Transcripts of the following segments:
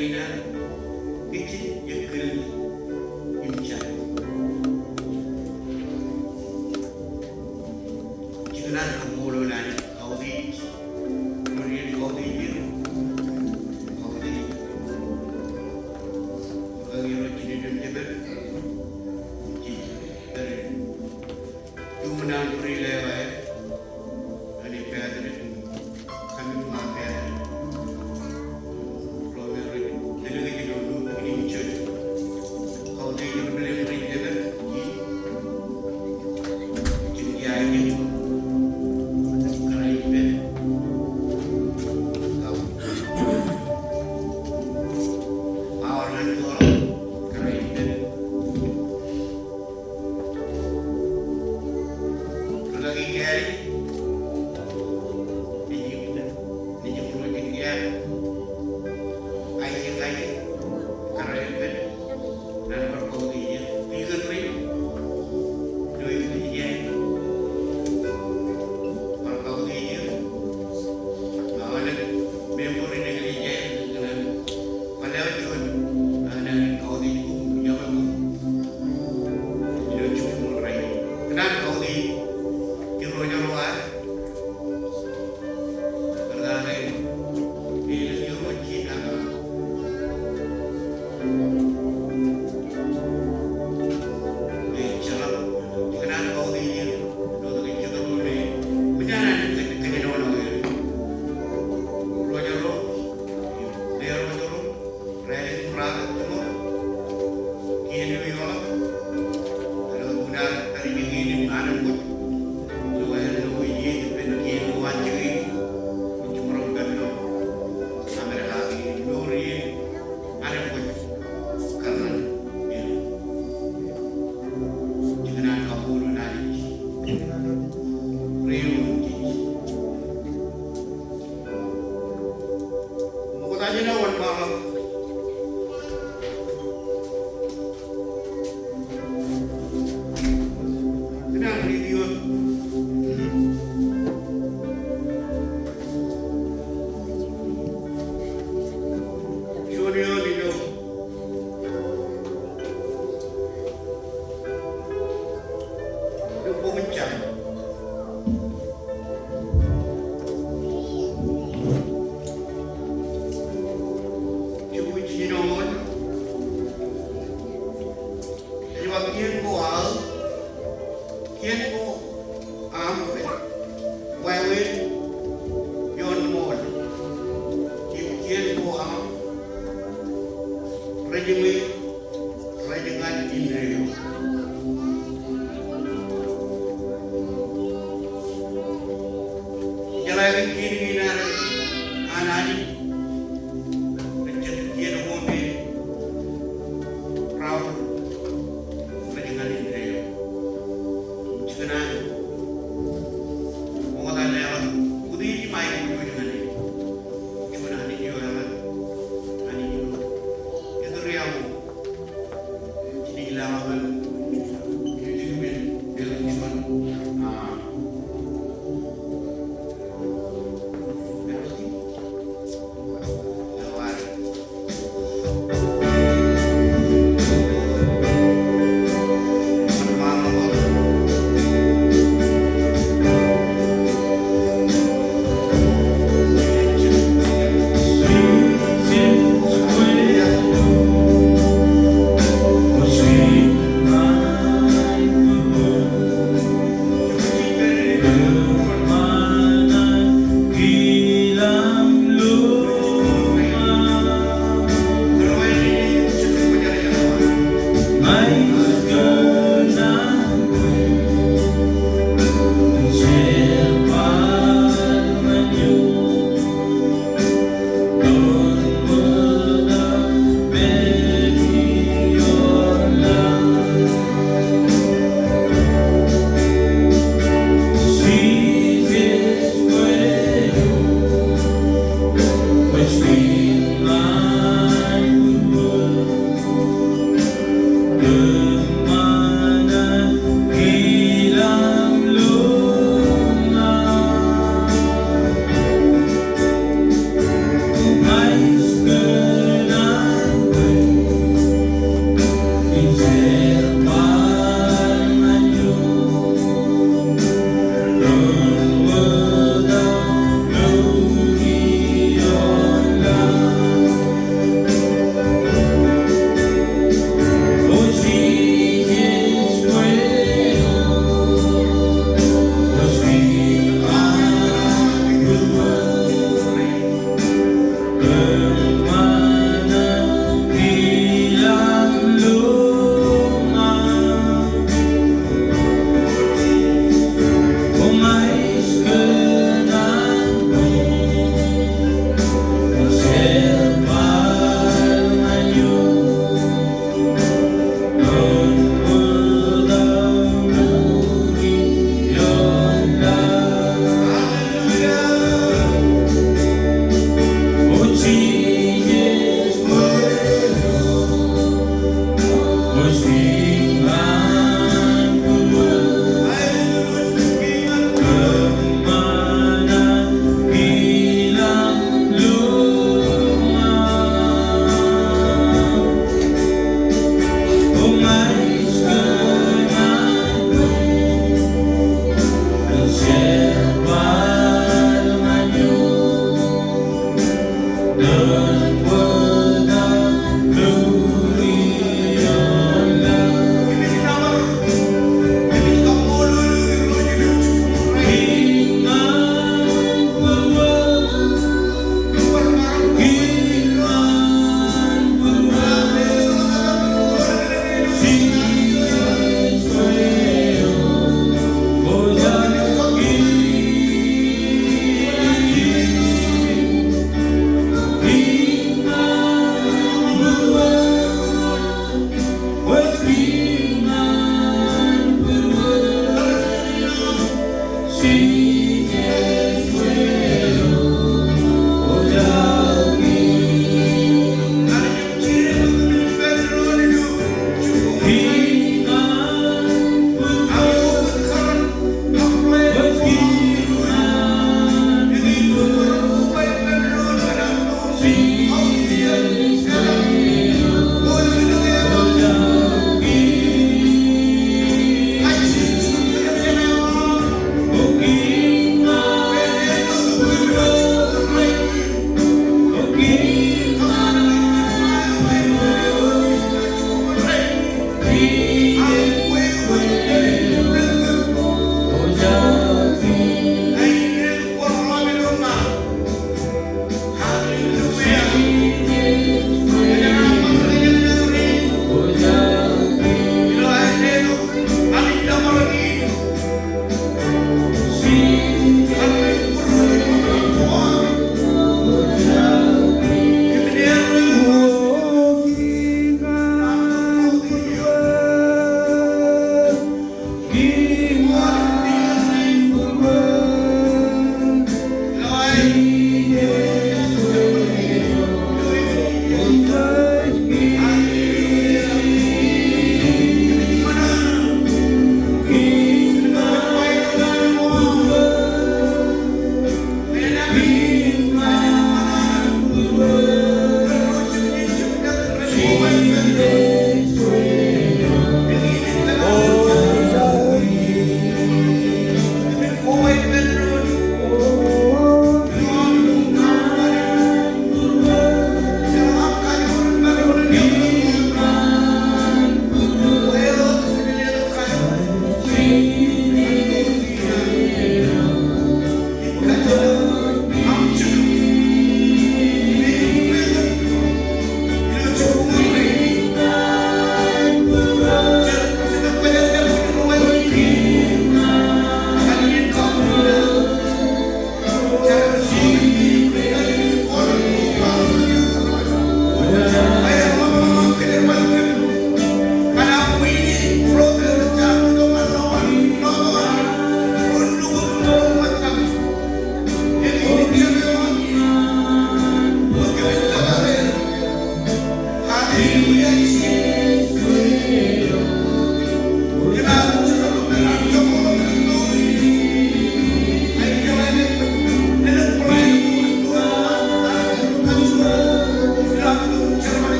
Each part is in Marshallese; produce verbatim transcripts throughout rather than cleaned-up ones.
Āinwōt kōj jekūn im jab. Jikōṇaan kaṃṃoolol Anij, kautiej, ro rej kautiej er, kautiej. Ro rej jab, jej pād er. Juṃ naan bōd eo aer, āinwōt pād er, kōmij ṃōk pād er. Ro rej tōl kōj ilo lukkuun in jab. Kautiej ro rej jab, jej, jej kiiō, kōrā ippān. Kau. Awa naan ko, kōrā ippān. Ri-lọk in kāāl, nejin, nejin ro jen kāāl. Aje, aje, kōrā ippān. Naan bar kautiej er. Ikōn ri, ri, ri, bar kautiej er. Ña alen, member in eklejia, ikōn ri. Kwōle wōt juon, an, an kautiej ko, iọkwe ko. Ilo jibboñ rainin. Kōn an kautiej, irooj ro ad. Kōn an, elōñ irooj in an. Ejjeḷọk, kōn an kautiej in, ilo tok ejjeḷọk ro me, kōn an kōj, kōj āinwōt ro. Irooj ro, irooj ro. Raelep im raelep im raelep. Kien eo eḷap. Āinwōt unin ad, ad ej kien im anbwij. Ilo aer lo iien ippān kien ko an jikin. Jimor im pād ilo Amerika kein im mour in anbwij. Kōrā. Jikōṇaan kaṃṃoolol Anij. Ri-eo jej. Ṃokta jān awa ṃaḷa. Kōn an ri-eo. Juon eo ilo. Ilo bok in Sam. Jibwid jiljino ṃokta. Ej ba kien ko aō, kien ko aṃ rej wāween ioon ṃool. Im kien ko aṃ rej jiṃwe rej ñan indeeo. Jeḷā ke kien kein an Anij rej jet kien ko me raorōk rej ñan indeeo. Jikōṇaan ṃokta eo aō utiej im aiboojoj ñan e. Juon Anij eo eḷap, Anij eo etōr iaṃ.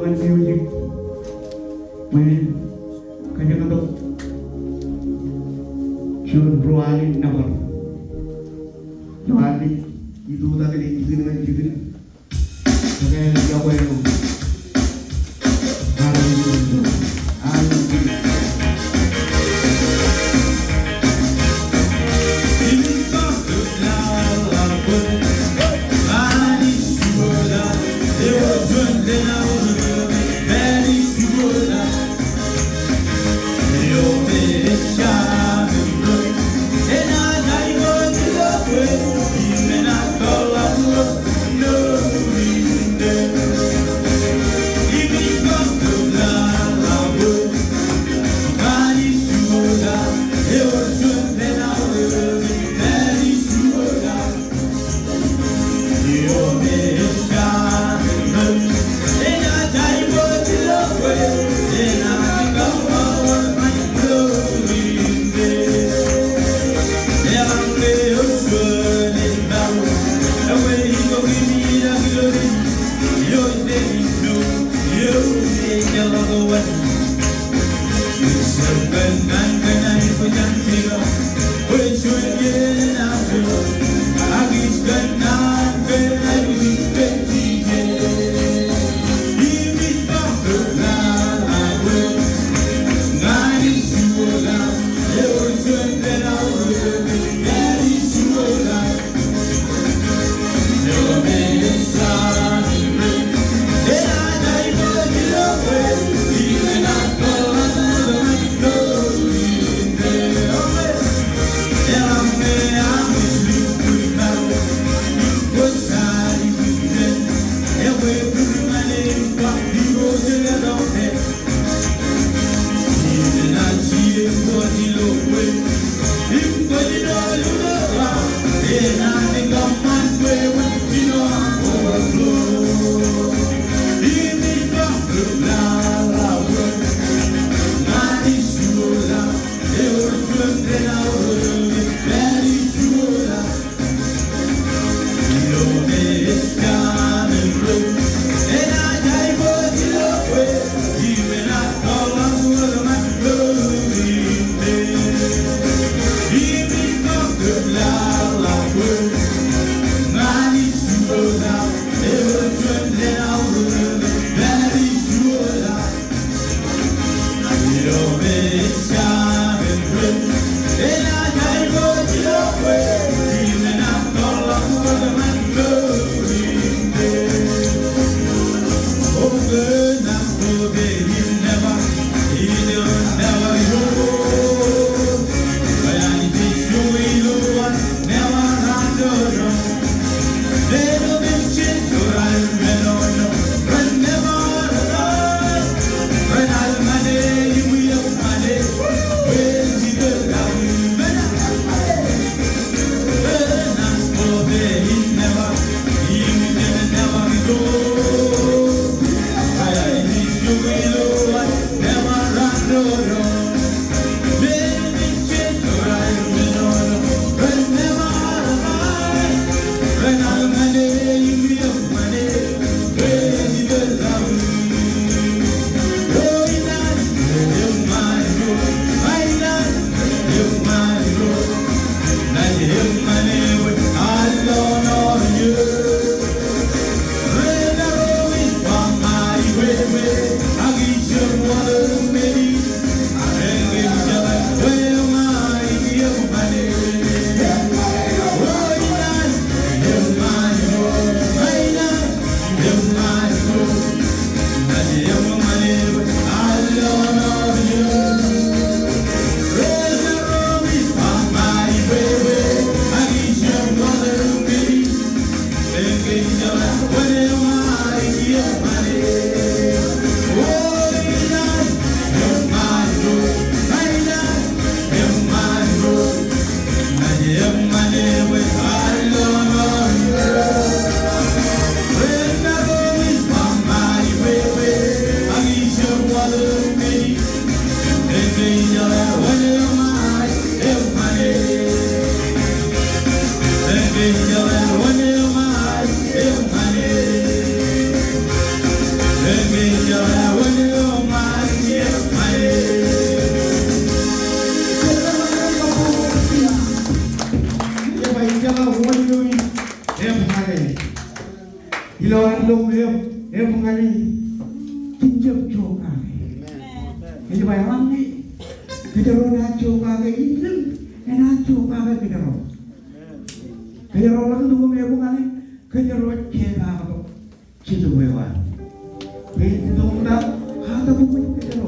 Music. Bwe kajjitōk juon ruo alen nōbar. Ilo alen, ilo alen, ilo alen. Ñe jen jab jokake, ej ba eḷaññe kōjro naaj jokake, innem enaaj jokake kōjro. Kōjro ḷak tok im ebuññān, kōjro jepaaktok Jetōb eo an. Bwe ej itok im ta, katak uwij kōjro.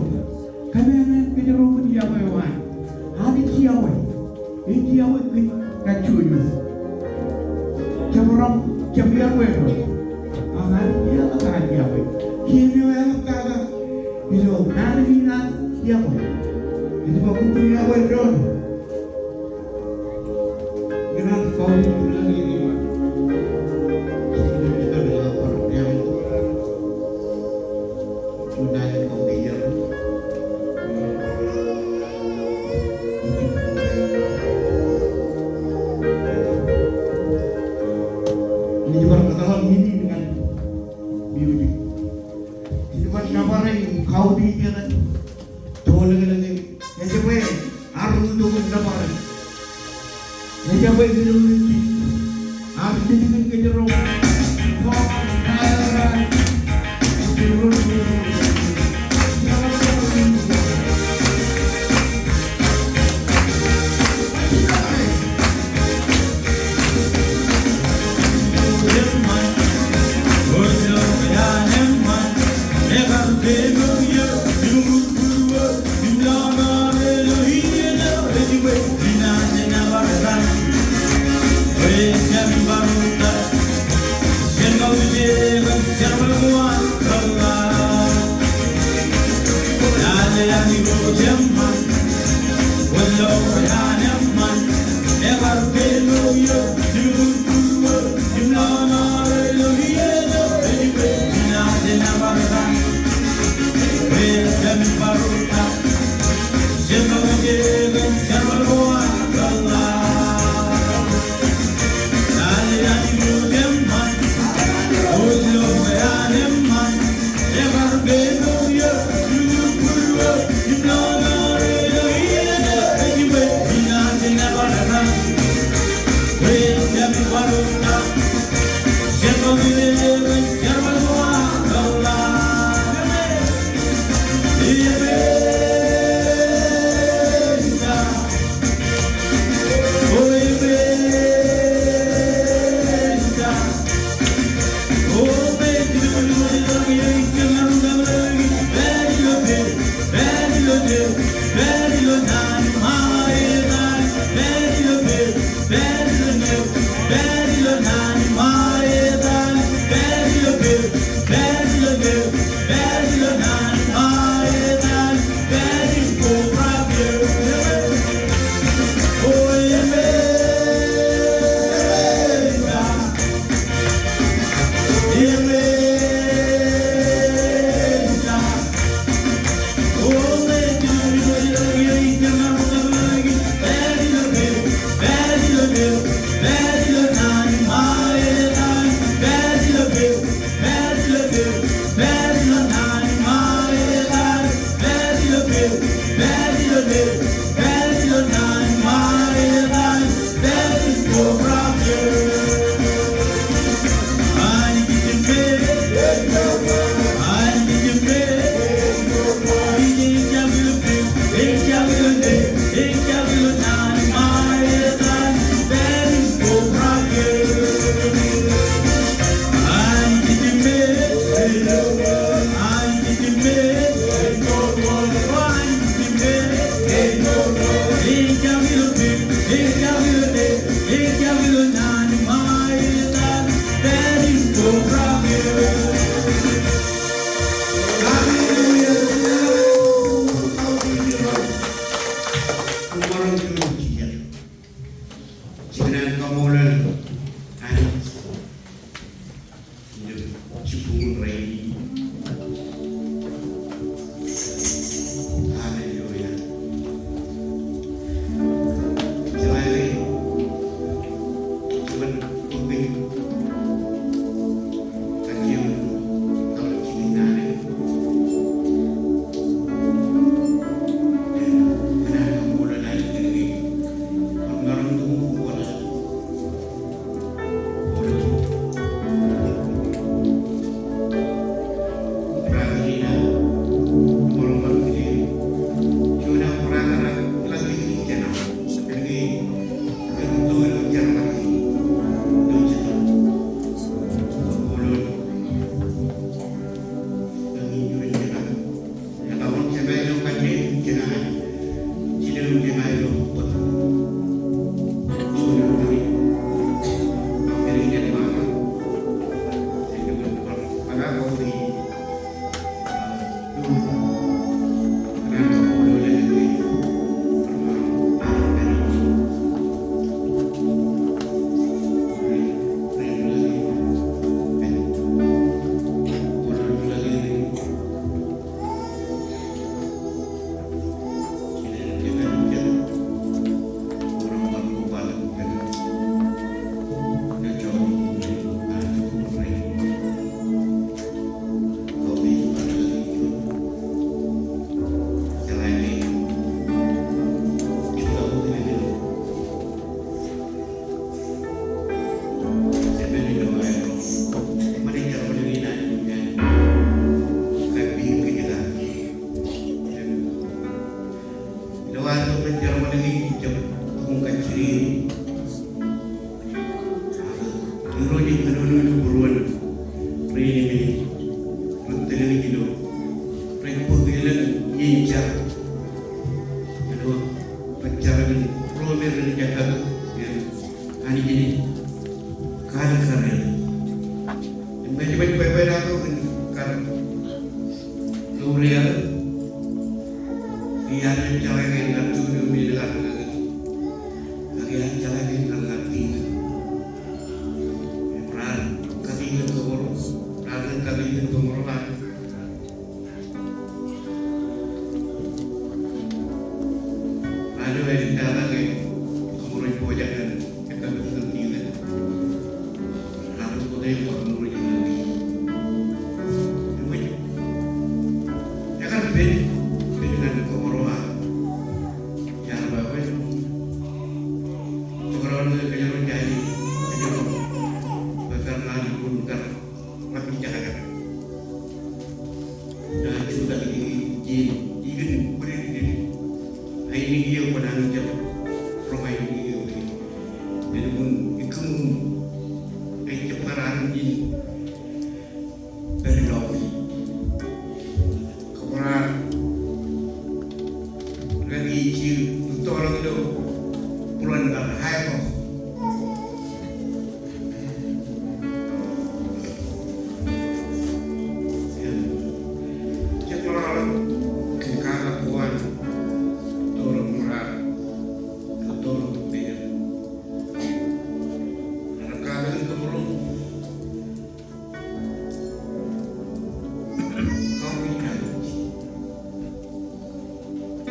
Kōmeañ kōjro kōn yokwe eo an. Anij yokwe. Ej yokwe kōn kajjojo. Jemaroñ, jemām yokwe eo. Ak Anij eḷap an yokwe. Kien eo eḷap kaka ilo naan kein an yokwe. Ej ba kukkuun yokwe doon. Ij bar nōbar e im kautiej etan tolōñlōñ e. Ej jab arūtto im nōbar e. Ej jab āinwōt ej ar tijjeen kōjro. Jibūn an kaṃṃoolol Anij ilo jibboñ rainin. Hallelujah. Jeḷā ke juon bōk kōj kajjioñ kōn jibūn an. Kōn an kaṃṃoolol Anij kōn ke Ro me ren jab kab, im Anij eṇ kar kar er. Im ña ij baj baj baj ḷọk kōn kar ḷọk ri-ad. Iar jeḷā ke kar juon eo me kar kar, ak iar jeḷā ke kar kar titō. Im raar kar titō kōmro, raar kar titō kōmro ḷọk. Āinwōt ej tata ke kōmro ej pojak ñan ekkar bwe kar titō. Raar kōtḷọk bwe kōmro ej titō. Eṃōj. Ekar pād, pād ñan kōmro aō. Iar ba bwe tok raar kōjro jān, kōjro bwe kar ñan kōn kar ḷak ijekjek. Ilo jutak in, in, in, in, ainikien kwōnaaj jab roñ ainikien. Elukkuun ikkūṃ, ij jab kar armej in pād ilo. Kōmro ar, rej itok ilo buḷōn kar Haibo.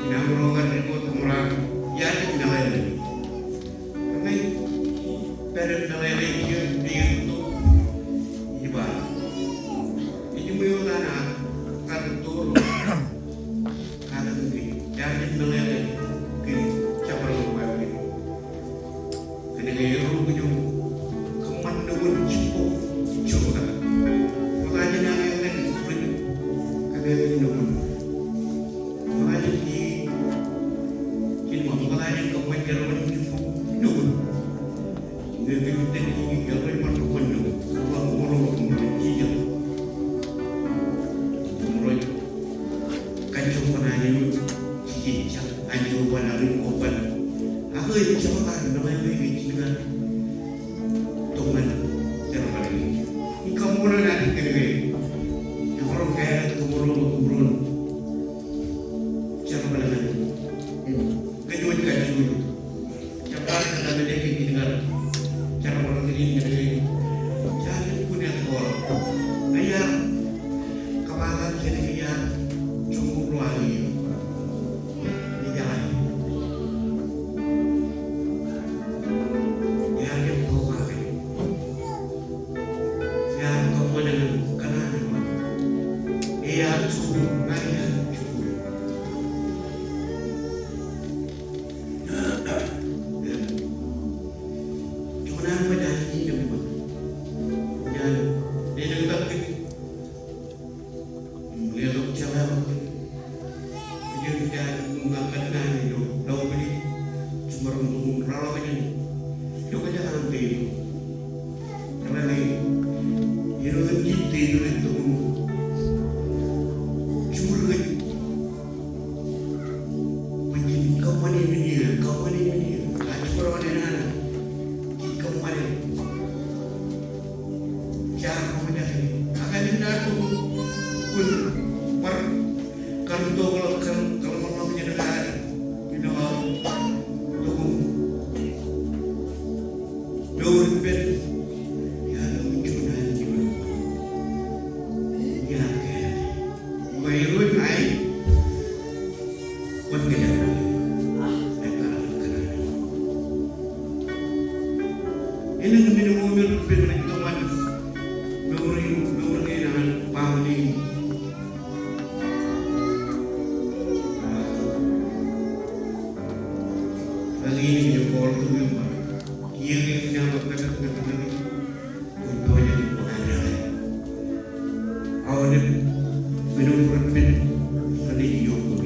Inaaj ro kar ri-kōt im raar, iar jab meḷeḷe. Kōmij pād im meḷeḷe kiiō, kiiō tok. Ij ba, ej ṃweo ta an kar tok, kar tok, iar jab meḷeḷe kōn jabdewōt wāween. Kōnke erro kōj im kōṃṃan nukun jibboñ, jibboñ. Kwōnaaj nañinñañ kōn ri-kōj, kōnke kōj nukun. Kwōnaaj, kōn ṃōk, kwōnaaj kōṃṃan jerbal jibboñ nukun. Ñe kōj itōn, erro eṃṃan kōṃṃan nukun. Ṃōk, ṃōk, ṃōk, ṃōk, ṃōk, ṃōk. Kajjioñ kōṇaan eo, ij jab, anjọ bōlen, anjọ bōlen. Ak ij jab kar meḷeḷe ke ij kar tok ñan jerbal in. Im kōṃṃan naan kōnke, emaroñ kāālōt kōmro, kōmro jerbal in. Im kōj wōj kajjioñ. Jab kar kōtḷọk ke ij kar jerbal in kōnke jab lukkuun etto. Ña iar kōbatok kōnke iar joñoul ruo aō iiō. Ij jeḷā. Iar jab kōbatok. Iar kōṃṃan ñan kōṇaan eo. Iar jukun, ña iar jukun. Bwe ij kōṃṃane men in, kōṃṃane men in. Ij kōṃṃane. Jaar roñjake. Ak āinwōt tok, kwōn bar kar tok ḷọk, kar, kar ṃōk ḷọk jān ad. Ilo ad tok. Mour ippān. Iar tok juon an juon. Iar ke. Elōñ men ko me rej ippān rej tōṃaan mour in, mour in an family. Ak in ej Paul tok im ba, kiiō ke kōn aō kōtḷọk ñan kōtḷọk. Aolep men eo rej ippān renaaj iioon kōm.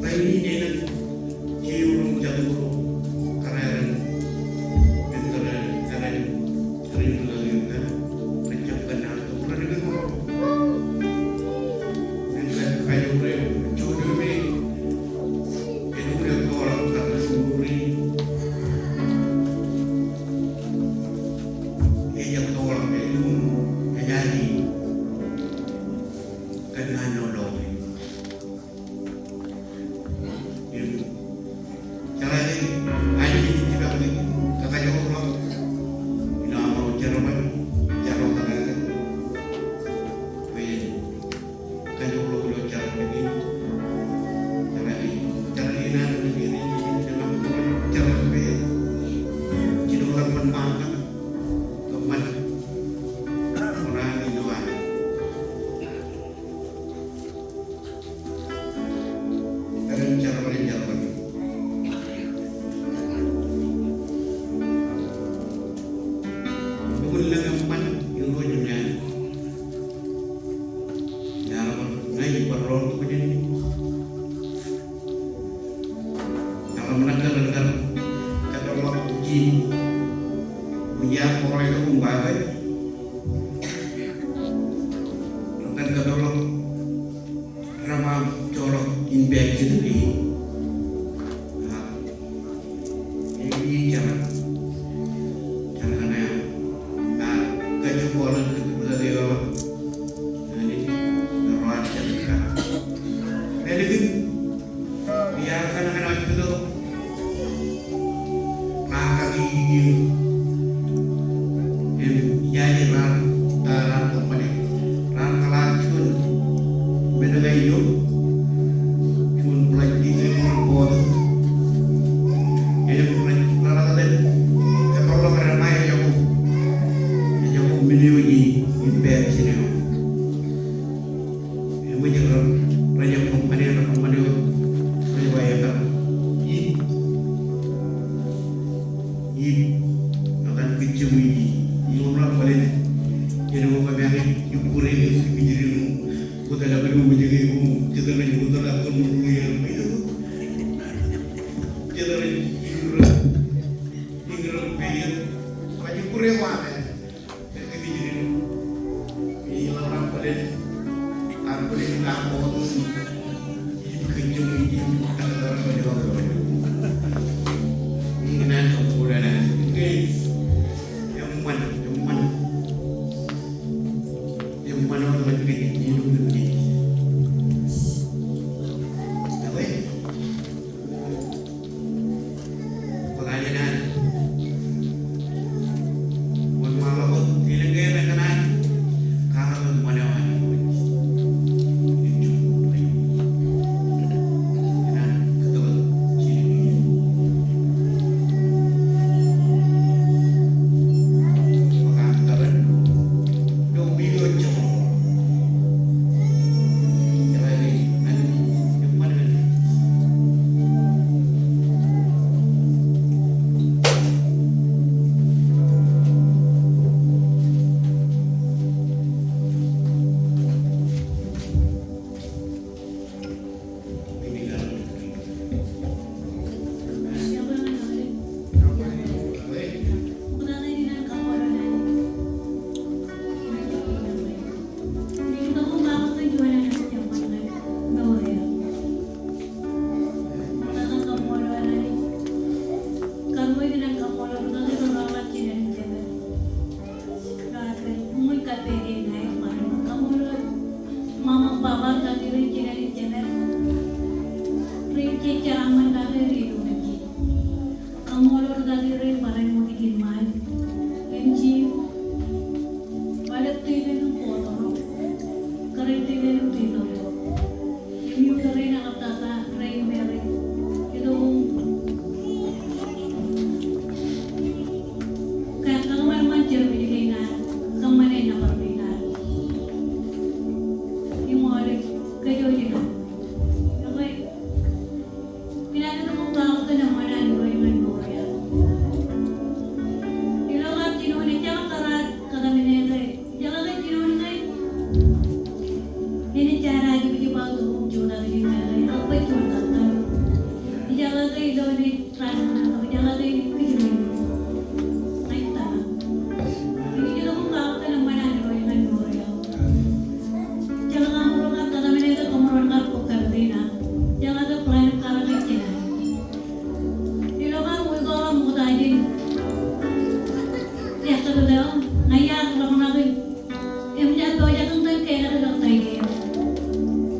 Rainin elōñ, kiiō ro jatū ro, kōrā ren, ren kōrā ren, ren kōrā ren, ren jab kōnnaan tok, ren kōrā ren. Ren kōrā ren, ren kōrā ren. Ren kar, ren kar kōpeḷḷọk ijin. Im iar ṃool tok im ba bwe ren kar kōpeḷḷọk remaam joḷọk in baptism kein. A, ej jeḷā, jeḷā kōn aō, a, kajjitōk ḷọk, kajjitōk ḷọk. Āinwōt ro an jeḷā kōn aō. Āinwōt iar kōṇaan eo ej pād ilo kakōḷḷe eo. Im iar, raar, raar kōṃṃane, raar kōḷḷā juon men eo, juon plastic eo rej bōktok. Im rej, rej, rej, rej kōpeḷḷọk remae ejako, ejako men eo in baptism eo. Eṃōj rej, rej kōṃṃane, rej kōṃṃane, rej ba ekar ip, ip, ekar kajjoñi ippaṃ. Im ḷōmṇak bōlen, āinwōt kōmeañ, ikkure, ikkure, ikkure, wōt eḷap ilo wōjke, wōt, jet rej, wōt eḷap kōn wōjke, jet rej, ikkure, ikkure, Kaṃṃoolol rūkaki rein barāinwōt ijin ṃaan. Im jab, aolep titōn in bōktok, kōrā titōn in titōn. Im iuṃwin rein eḷaptata rein meḷeḷe. Itok im kōṃṃan, kōṃṃan jerbal kein ad, kōṃṃane nōbar kein ad. Im aolep kōjwōj in ad. Ekwe, Inaaj itok im kwaḷọk kōn eṃṃan an Irooj ñan mour eo. Ilo ad jinoin, ejjeḷọk kōrā kōtmāne ke, ejjeḷọk ke jinoin ke enaaj jab jibjib aō tok im jutak ijin ñan e, ak bwe juon taktō. Ejjeḷọk ke ilo enaaj raan ṇa, ejjeḷọk ke enaaj kōjro ijin ñan tōmak. Inaaj itok im kwaḷọk kōn eṃṃan an Irooj ñan mour eo. Ejjeḷọk aṃro kar kōtmāne ke kōṃro kar bōk kōmtata. Ejjeḷọk ke plan eo kar kōtmāne. Ilo kar wiik eo ṃokta jān ekōtōt eo, ña iar ḷōmṇak in, im jab pojak in tōl ke elōñ ilo taide eo.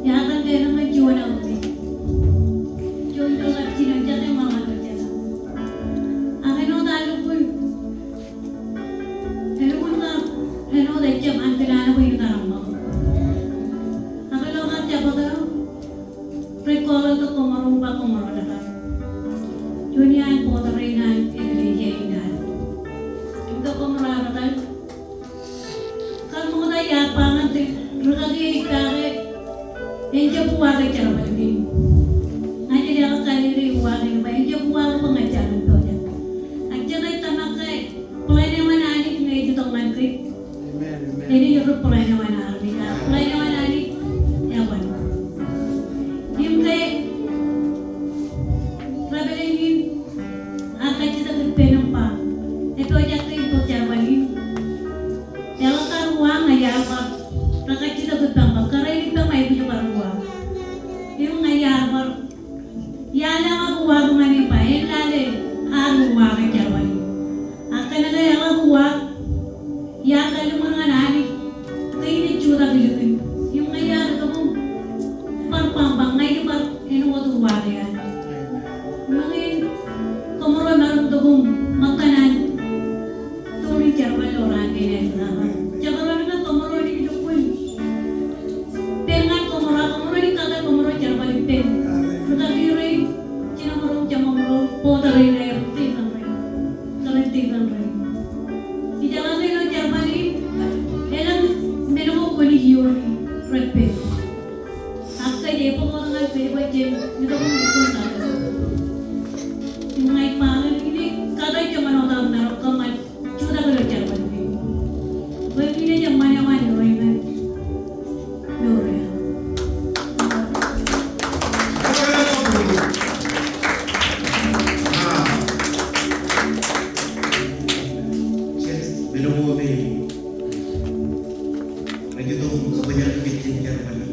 Iar tōl ke elōñ juon aō ṃweiuk. Juon ilo kar jino jete ṃōṇōṇō jete. Ak āinwōt aō lukkuun Elukkuun kar, āinwōt ejjab ankilaan bwe in kar ṃōk. Ak ilo kar jabōt eo, rej kwaḷọk tok kōṃro im ba kōṃro kōtmāne. Juon iaan bōktok rein an eklejia in ad. Im kōṃro kōtmāne. Kar ṃokta iar ba ñan rūkaki ej ba ke en jab uwaak jerbal kein. Ña ij leḷọk kalōk eo uwaak in ba en jab uwaak bwe ña ij jañin pojak. Ak jete ej tōmak ke plan eo an Anij ñe ej itok ñan kōj. Amen, amen. Enaaj erreo plan eo an armej, ak plan eo an Anij eban. Im ke, Revelation Bōk tōre in aer, tōre in, tōre in. Ijeḷā ke ilo jerbal in, elōñ men ko kwōnaaj iioon reppen. Ak kōj ej bōk wōt ñan kōj bwe jen itok im itok ñan kōj. Im ña ij ba ñan kōj, kōj ej kōṃṃan wōt aō marok kōṃṃan. Jutak ilo jerbal in. Bwe men eo eṃṃan eo an eo eṃṃan. Eo eṃṃan. Jen, men ko me rej itok im kōbōjrak kōj jān jerbal in.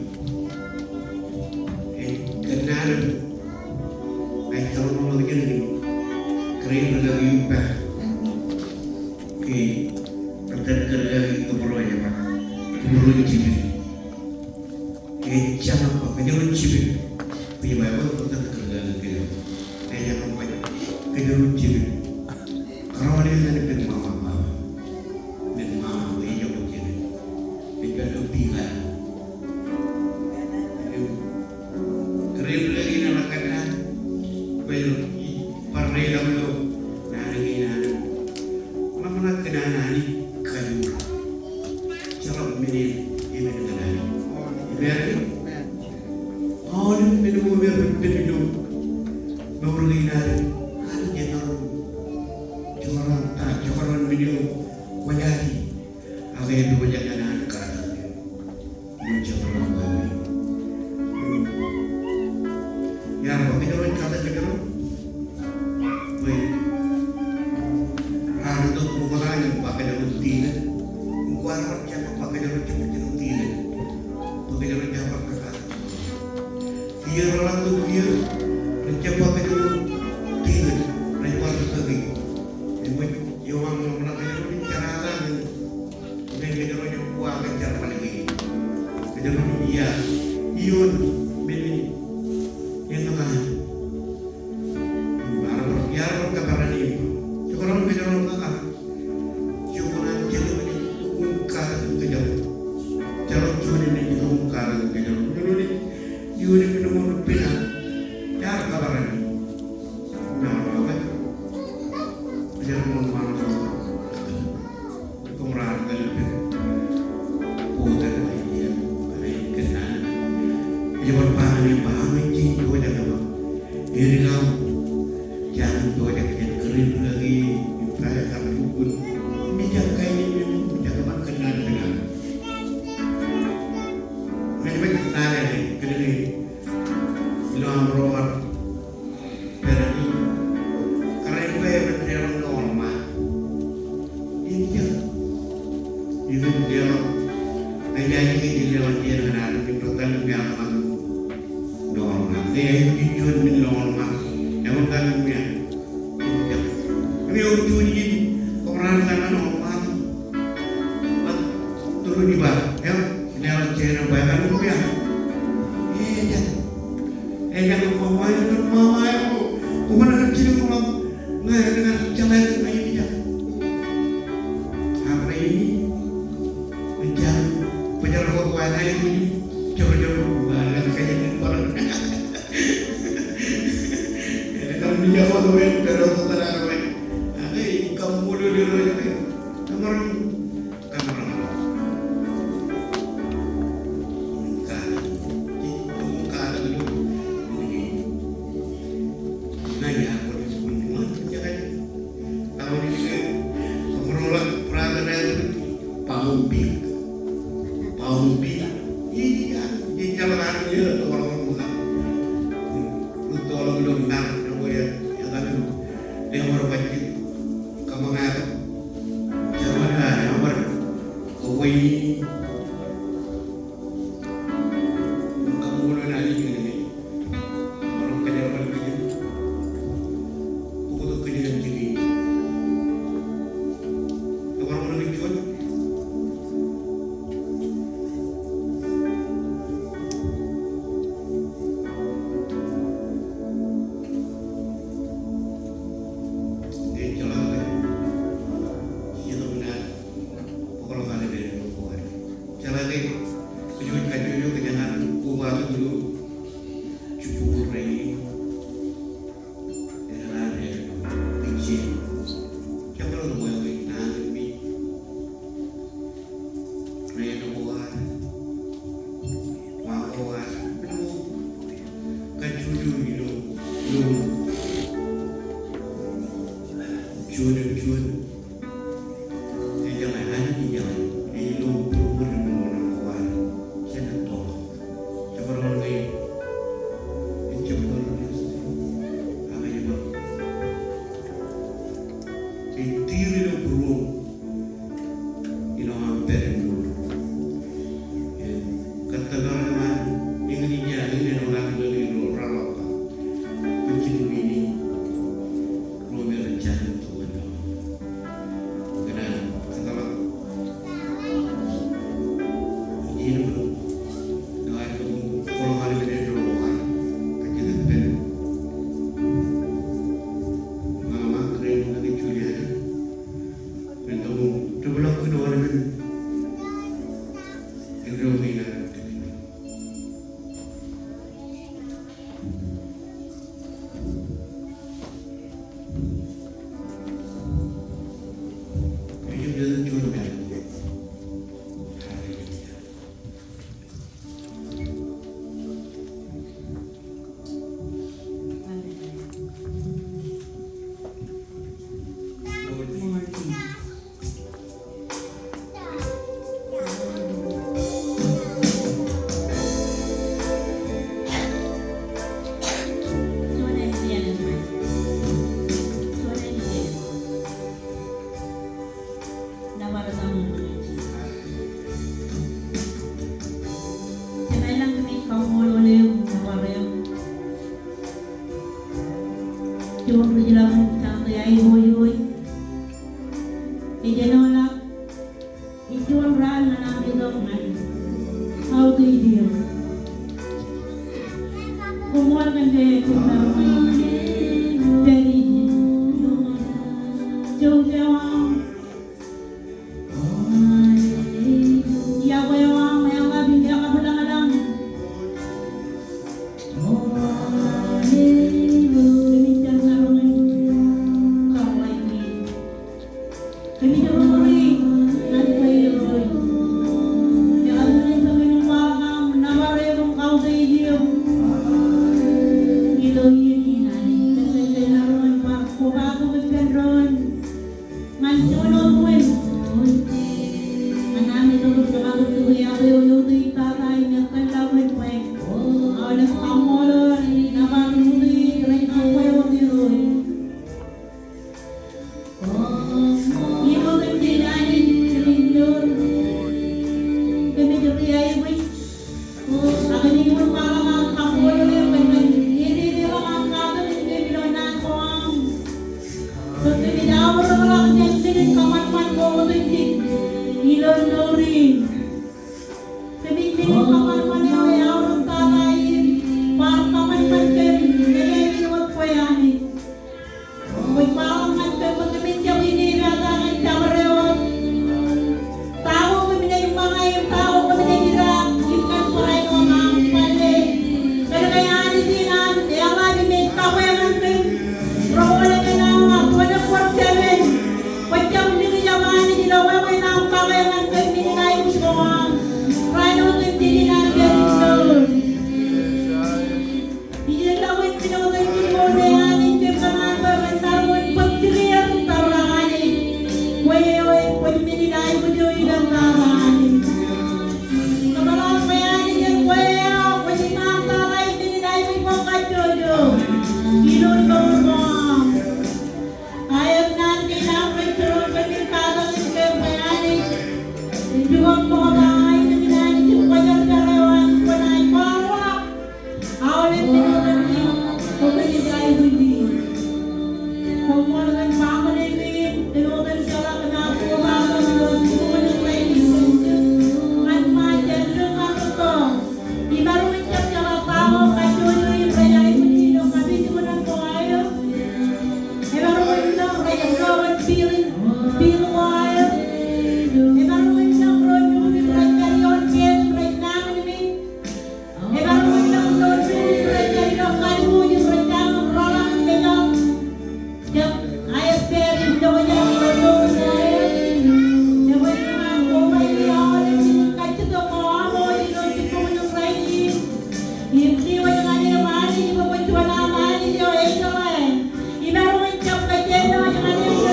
Ej kōnnaan im ej kōrọọl ḷọk jān kōrā in rūkaki eo ippa. Ke rej kōrā kōrọọl eo ej ba, kōjro jipen. Ejjañin ba kōjro jipen. Bwe ej ba eo rej kōrā kōrọọl eo. Ejjañin ba kōjro jipen. Kōrọọl eo enaaj pād ṃaṃa, ṃaṃa. Ṃaṃa, ṃaṃa, ejjañin ba kōjro jipen. Ej pād ilo pika. Im kōrā in rūkaki in ear kōnnaan bwe ej bar reiḷọk ilo naan kein an ṃōṇōṇō kōn an Anij kajoor. Jeḷā men in, men in kōn Anij. Amen. Aolep men ko me reppen ilo mour kein an Anij, enaaj jekdọọn ta, jekdọọn men eo kwōjaje. Ak ej pojak ñan an katak eo. Ilo jekdọọn wāween. Iar ba kōjro ej katak kōjro. Bwe raar itok ṃokta im ba kōjro tilōñ. Im kwaar bar jab ba kōjro jab kōjro tilōñ. Bwe kōjro jab bar kōkatak. Kiiō reḷak tok kiiō, rej jab ba kōjro tilōñ, rej bar ri bōki. Eṃōj, eo aṃ ḷōmṇak kōjro ej jeratak ñan Im kōjro ej uwaak kōn jerbal kein. Kōjro ej iiō, iiō men in eñōṇaan. Im ear bar, ear bar kōperan in. Jekdọọn kōjro ñan kōjro. Jekdọọn kōjro, jekdọọn kōjro. Jekdọọn kōjro. Iiō men in eñōṇaan. Ear kōperan in. Im ear bar kōperan in. Kōmro ar kar ippān. Bōktok eo ej iien, ej kōnnaan. Ej bar ba ñan e ba aṃ ej jañin pojak eo aṃ. Edik aṃ. Jañin pojak jān kōrā in rūkaki in, ippa eo kar lukkuun. Mijak kain in, mijak kōṃṃan kōnnaan penaak. Ñe ej ba kōnnaan eo, kōnnaan eo. Ilo aṃ ro bar Pād ie, kōrā in bwe eban deḷọñ ilo ḷōṃaro. Ij ba, eban deḷọñ. Ñe ij aikuj deḷọñ, ij ba ñan aikuj deḷọñ ilo ḷōṃaro. Ñe ij aikuj juon men ilo ḷōṃaro, eban kar uññā. Ij ba, ñe ewōr juon iien, kōṃro ar kar ñan ḷōṃaro. Bōtab, tūrun iba, eḷap, ej ba, ejjañin ba, ejjañin ba, ejjañin ba, ejjañin ba, ejjañin ba, koṃ ar jidik ḷọk, ñe ejjañin ba, ejjañin ba, ejjañin ba. Ak rainin, ejjañin ba, bōjrak wōt wa ṇa eo, jorjor, ba, ejjañin ba, ejjañin ba. Ejjañin ba, ejjañin ba, ejjañin ba. Ak ej kaṃṃoolol Irooj ke, kōṃro Juon im juon. Ejeḷā, Anij ejeḷā, ej lo būruod im ṃōṇōṇō ko ad. Jenaaj toḷọk. Jabdewōt ṇe, ejjab ḷōmṇak, ak ejjab ḷōmṇak. Ej tier ilo būruoṃ ilo aṃ pād im mour. Im kōttōpar eo an, eñin ej, eñin ej ḷak ilo raan eo an, bwe jen wini ro me rej jañin tok ñan ḷọk. Kōn an kōttōpar eo an, ij ḷak kōḷmānḷọk ñan ro eo an, kajjitōk ippān ṃaṃa, kōrā in ñan Julia, kōn an rej ḷak kōn aolep men eo rej Nōbar eo aṃ Anij. Jemem ilañ kōmij kaṃṃoolol eok nōbar eok. Juon ri jeḷā in Sunday aiboojoj. Ej āinwōt ej juon raan ñan aṃ itok ñan kautiej eok. Koṃṃool kōn ke koṃṃool kōn ke pād ijin. Jouj eo aṃ. Iọkwe eo aṃ eḷap im ekabwilōñlōñ. Kōmij jar maroñ in kaḷḷaiki. Kōmij ri ñan kwe Irooj. Ekabwilōñlōñ bwe kwōn kwaḷọk aṃ nōbar eok im kautiej eok. Ilo iien in Anij, kōmij jar maroñ in bar kobatok ippān doon ñan juon wōt wōt. Ñan ami tok im jemaat tok eo eoteotata im ettōr ḷọk wōt bwe aolep kaṃṃoolol, nōbar im utiej rej kwe wōt Irooj. Im otemjej Anij, kōmij mour, kōmij ri aikuj. Ak kōmij wōnṃaanḷọk aṃ kaṃṃoolol eok kōn an ededeḷọk aṃ katak in kōm ilo naan ko aṃ. Bwe kōmij aorōkḷọk jān men in kōṃanṃan ko otemjej ilo mour in. Kōmij men in kōṃanṃan eo eaorōk tata in bar kōṃanṃan kōm, kōmij wōt kwe Anij. Kwōj kwaḷọk ñan kōm bwe kōmij jab inepata ñan jabdewōt. Ta ko kōm naaj ṃōñā im ta ko kōm naaj idaak im kōn barāinwōt aṃ kwōle. Kōn ke Anij in an eḷap im ej kabwe ñan kōm. Roñoul emān an ḷap, wōn ekwōj jemān. Kwōj jab likjab Anij ilo wāween aṃ kabwe ñan kōm men in aikuj ko aṃ. Raan otemjej in an pād im mour. Ij lọk wōt men otemjej ko me Anij kōm kōṇaan bwe ren maroñ in bōk jikier im tōprak Anij. Kwe eo ej kwōj men in aikuj eo ilọk tata Anij. Kōmeḷeḷe bwe Anij ej kwe eo kwōj iṃaan tata im men in aikuj ko kajjojo ilo mour ko aṃ. Aet naan kein aṃ rej jeraṃ kōn men katak in kōm bwe Anij. Ej pukot ṃokta aelōñ in Anij im kwōjarjar eo an kwōnaaj kwaḷọk aolep men otemjej ko kōmij aikuji. Koṃṃool kōn family kein, kōn otemjeḷọk kōn aṃ kobatok ilo jibboñōn in rainin. Ñan ṃae jān dik ñan rūtto. Imaroñ in jab jeḷā ta ko kajjojo im rej aikuji ilo kapijuknen ko aer. Emaroñ in noñ rej ro wōt bill in, bill ko aer. Emaroñ in noñ ro nukū im rej pād ioon keel im rej nañinmej. Emaroñ in noñ ro nukū im rej pād ilo kadiwōj im rej jañin rōḷañ im mejaḷ. Jab aer pād im jokjak ilo mour ko aer. Jab ej kōṃṃan kobaiki aolep men in kajjitōk ko aṃ ilo jibboñōn in rainin. Im diwōj ñan eok Anij bwe kwōj juon aṃ Anij eo ejeḷā. Imaroñ in jab kōjjeḷāḷọk ñan eok ilo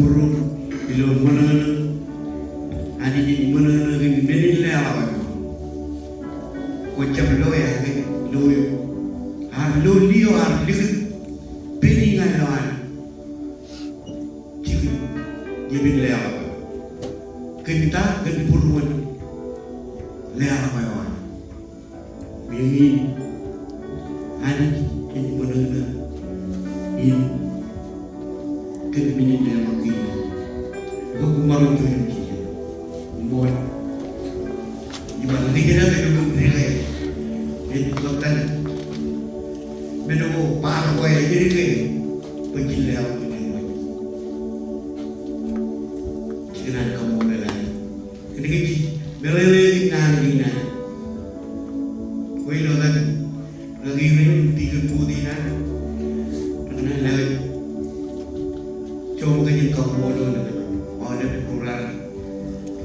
būruon ilo ṃōṇōṇō. Anij ej ṃōṇōṇō kōn men in leḷọk eo. Kwō jab lo eō, ear lo eō. Ear lo lio, ear likūt pen in ñan lo an jikin ippān leḷọk eo. Kōn ta? Kōn būruon leḷọk eo an. Eñin, Anij ej ṃōṇōṇō in kōn men in leḷọk kein. Bwe koṃ maroñ juon im jijet. Ṃool. Im bar likūt ḷọk ilo dik eo. Ej ḷọk tata. Men ko bar ko ej dik eo. Bwe jen leḷọk men in. Jikōṇaan kaṃṃoolol Anij. Kōnke jej meḷeḷe kōn naan kein an. Bwe ilo ḷọk, ḷọk iien in, dikon bōd in an, rekōṇaan leḷọk joñan kōj in kaṃṃoolol aolep ro raar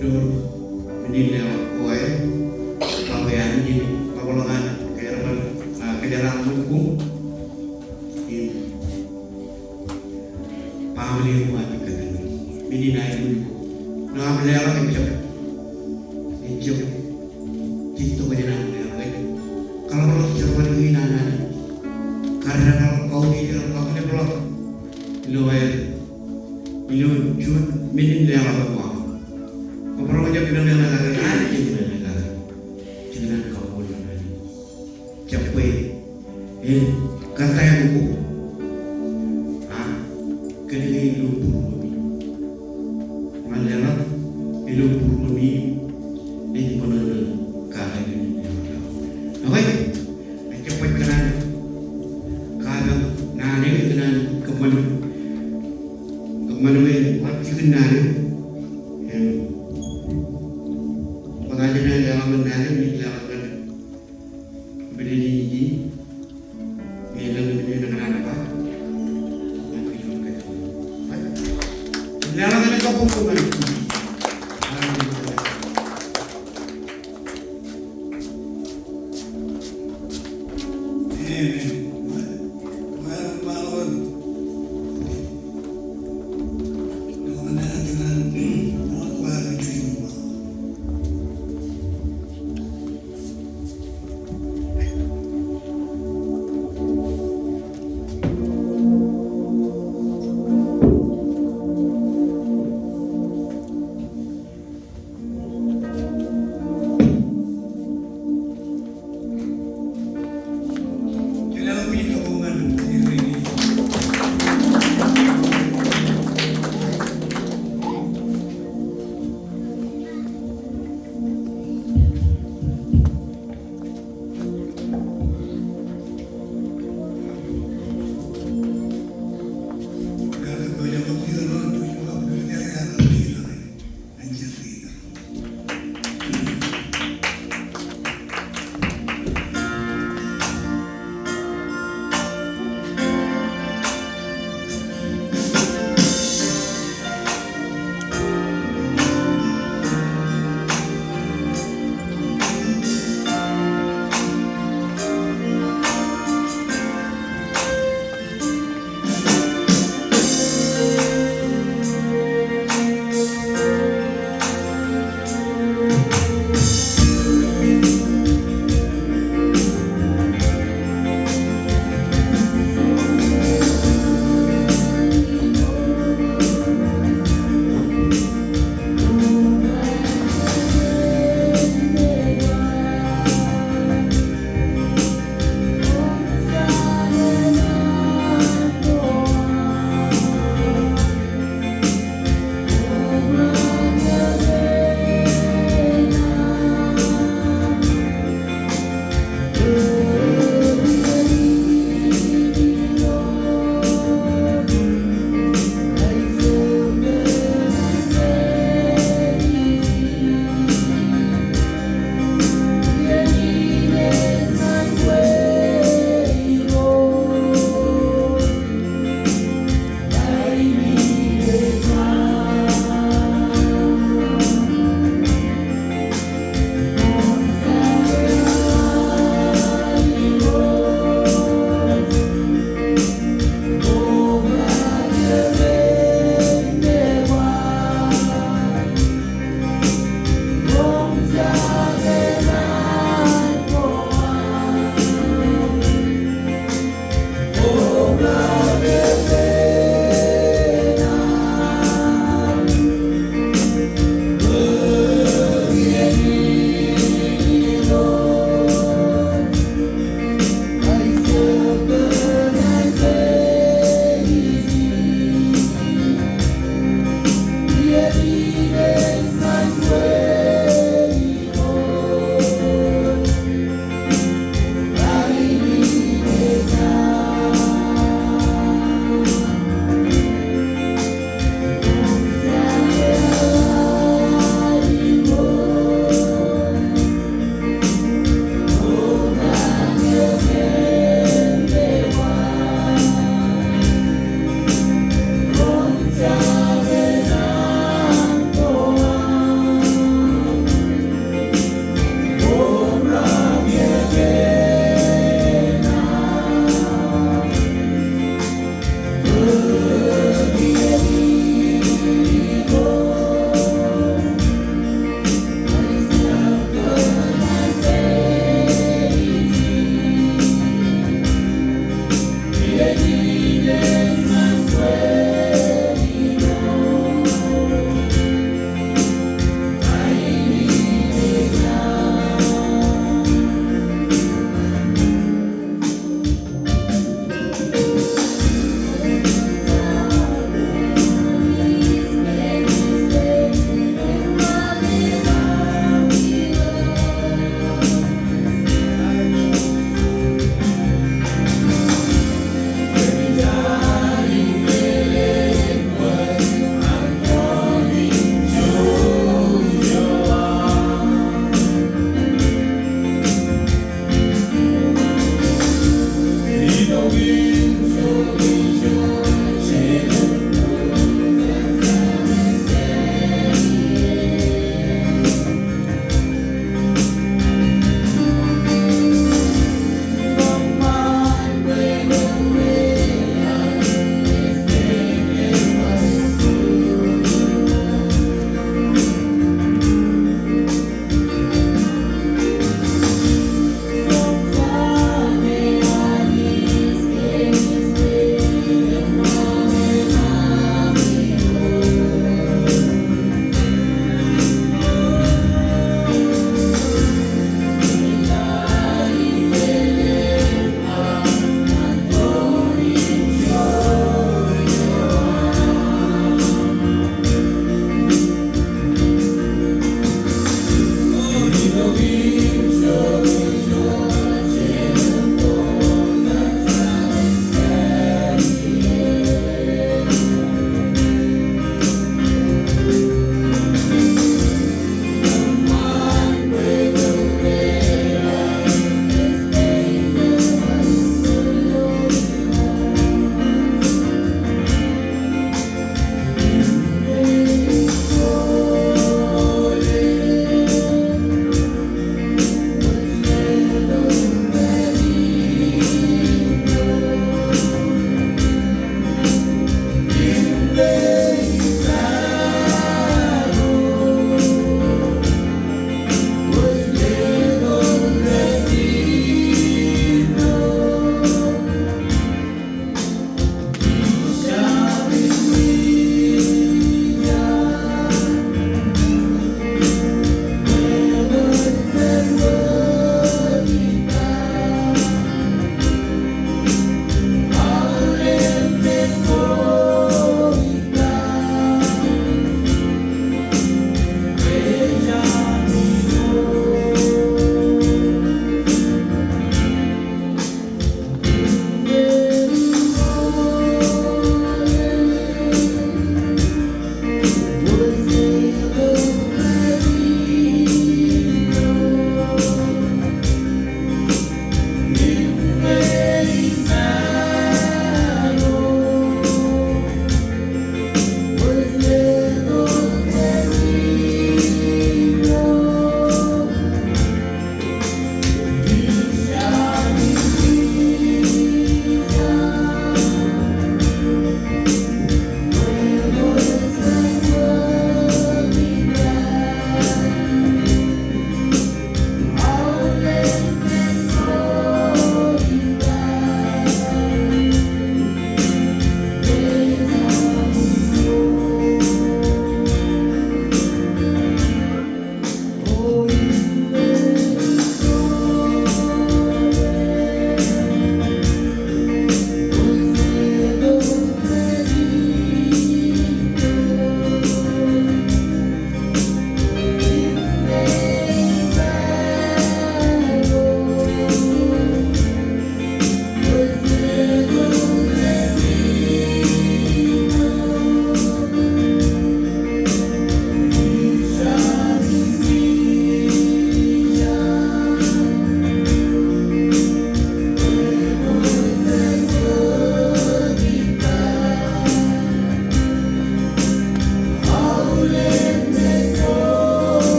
door men in leḷọk ko aer, bwe Anij en ḷapḷọk an kōjerbal, a, kōjeraaṃṃan koṃ. Im baaṃle eo an kōttar. Men in aikuj ko. Ilo aṃ leḷọk ejjab, ejjab jejtok jān aṃ leḷọk. Ej kaḷapḷọk jerbal kein an Anij. Karreḷọk, kautiejḷọk, kakilepḷọk ilo aer, ilo juon men in leḷọk eo aṃ. Kwōmaroñ jab meḷeḷe kake, Anij ej meḷeḷe kake. Jikōṇaan kaṃṃoolol Anij. Jab bwe en kōttar ko. A, kōnke ilo būruon in. Ñan leḷọk ilo būruon in ej ṃōṇōṇō kake. Okay. Ejjab baj kōṇaan katak naan eo, kōṇaan kōṃṃan, kōṃṃan bwe en jikin naan eo. Im kwōj jab leḷọk naan eo, ij leḷọk naan eo.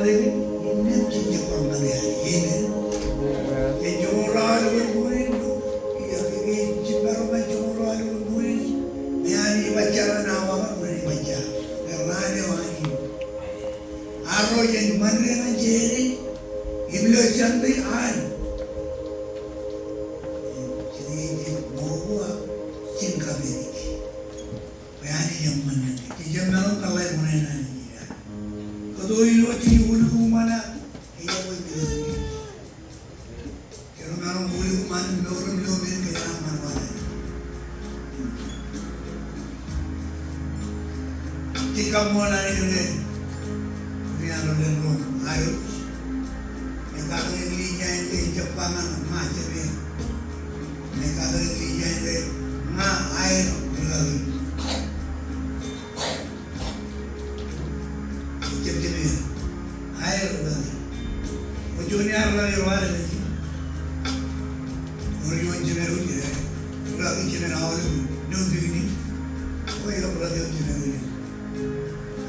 Innām jen jab bar ṃōttan, amen. Jen joñoul aolep ilo ṃwiin, ij jab maroñ jen joñoul aolep ilo ṃwiin, ñe Anij ej bajjek ñan awa, ñe Anij ej bajjek. Ñe raan eo Anij arro jān Ṃande ñan Jene, im ilo Sunday an. Jen, jen, jen, ṃokta, jen kapeḷḷọk. Bwe Anij eṃṃan ñan kōj. Jen jab maroñ kōḷḷā ṃōṇōṇō in Anij. Kōto ilo jen uliku ṃōṇōṇō, ej bwe jen uliku. Jen maroñ uliku ṃōṇōṇō, mour im ilo men kōj raar ṃōṇōṇō. Jen kaṃṃoolol Anij ke, ri-arro ro, aolep. Ñe katakin Ilija ej jab ba ñan ña, ña jab er. Ñe katakin Ilija ej ba ña aer, ri-arro. Ej jab er. Aer, ri-arro. Eo juon iar ri-arro eo aer. Eo juon jemān eo, ri-arro jemān aolep. New beginning. Eo ri-arro jemān eo.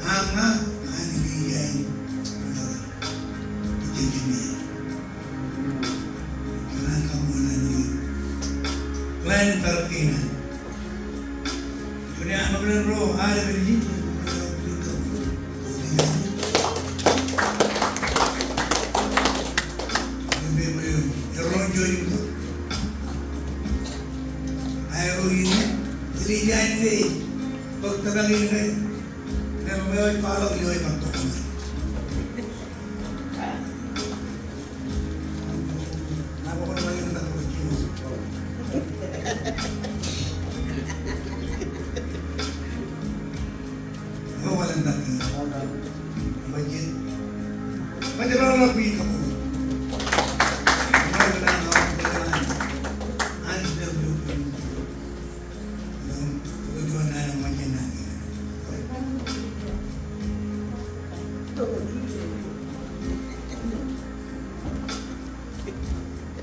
Ña, ña, ña Ilija in. Ij jab er. Ña kaṃṃoolol Anij. Plan in bar kōṇaan. Juon iar ri-arro, aolep. Eo ri-arro in. Ilija in ke. Bōk tōmak in ke.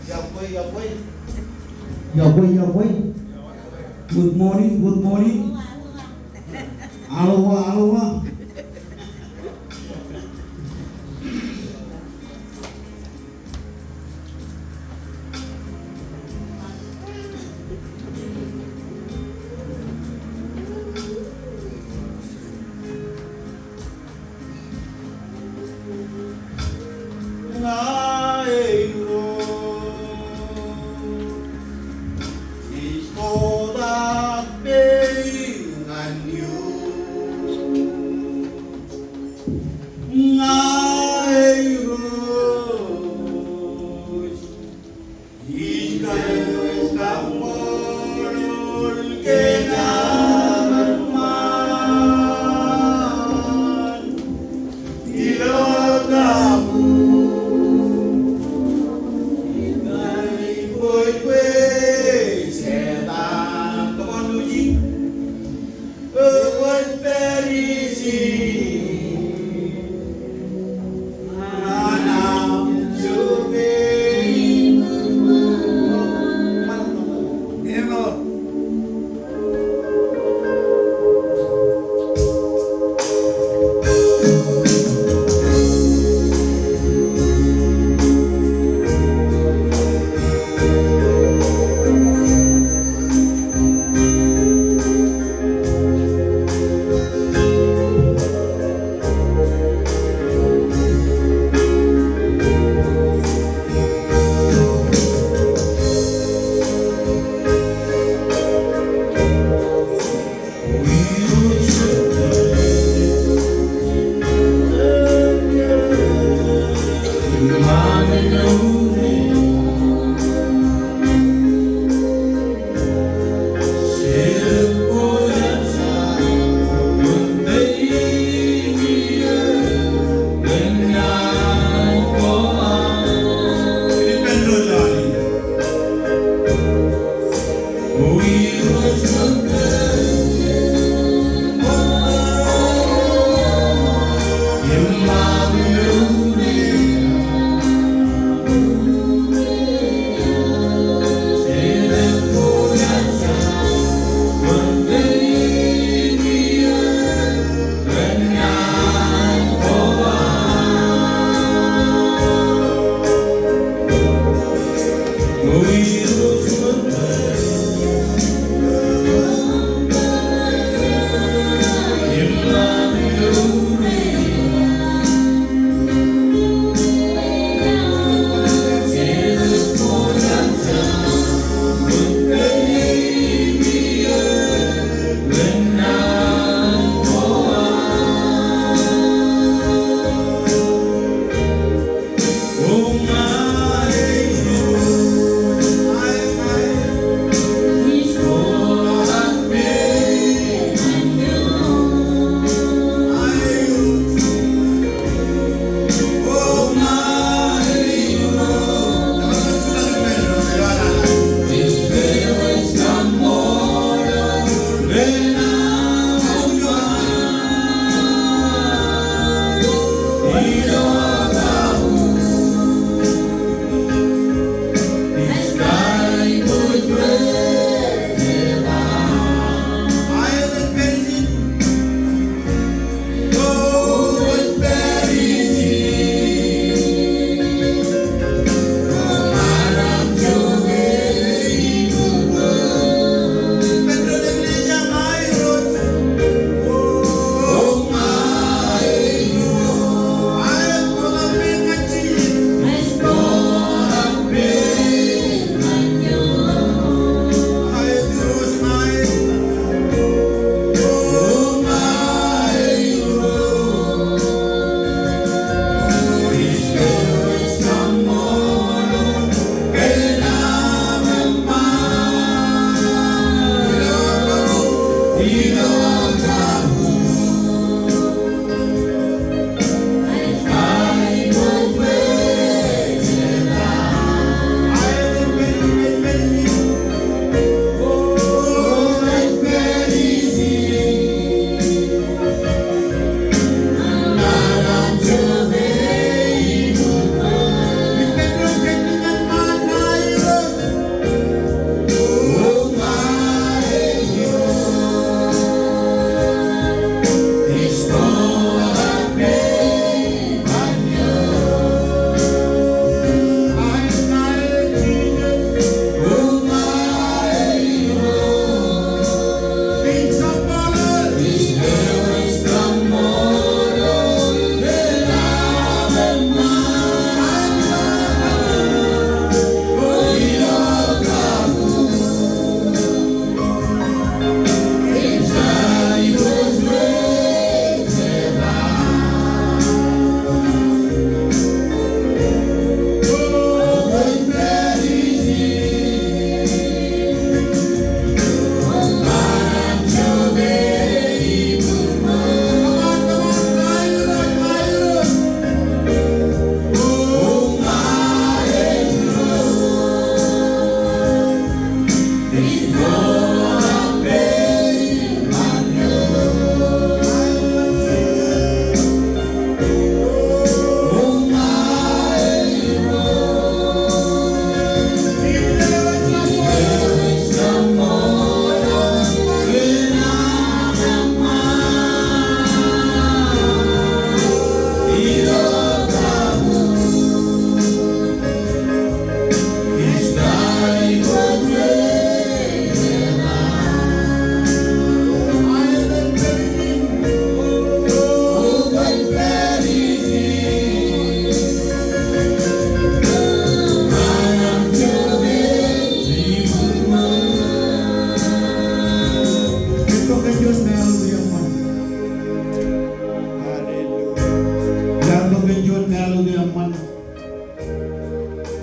Yabwe, yabwe. Yabwe, yabwe. Good morning, good morning. Aloha, aloha. Ña ij ro ij kotak pein ñan eok. Ña ij ro ij kaṃṃoolol kōn aṃ ṃaan ilo kabuñ. Ij kōkwe Setan, come on, Lucy.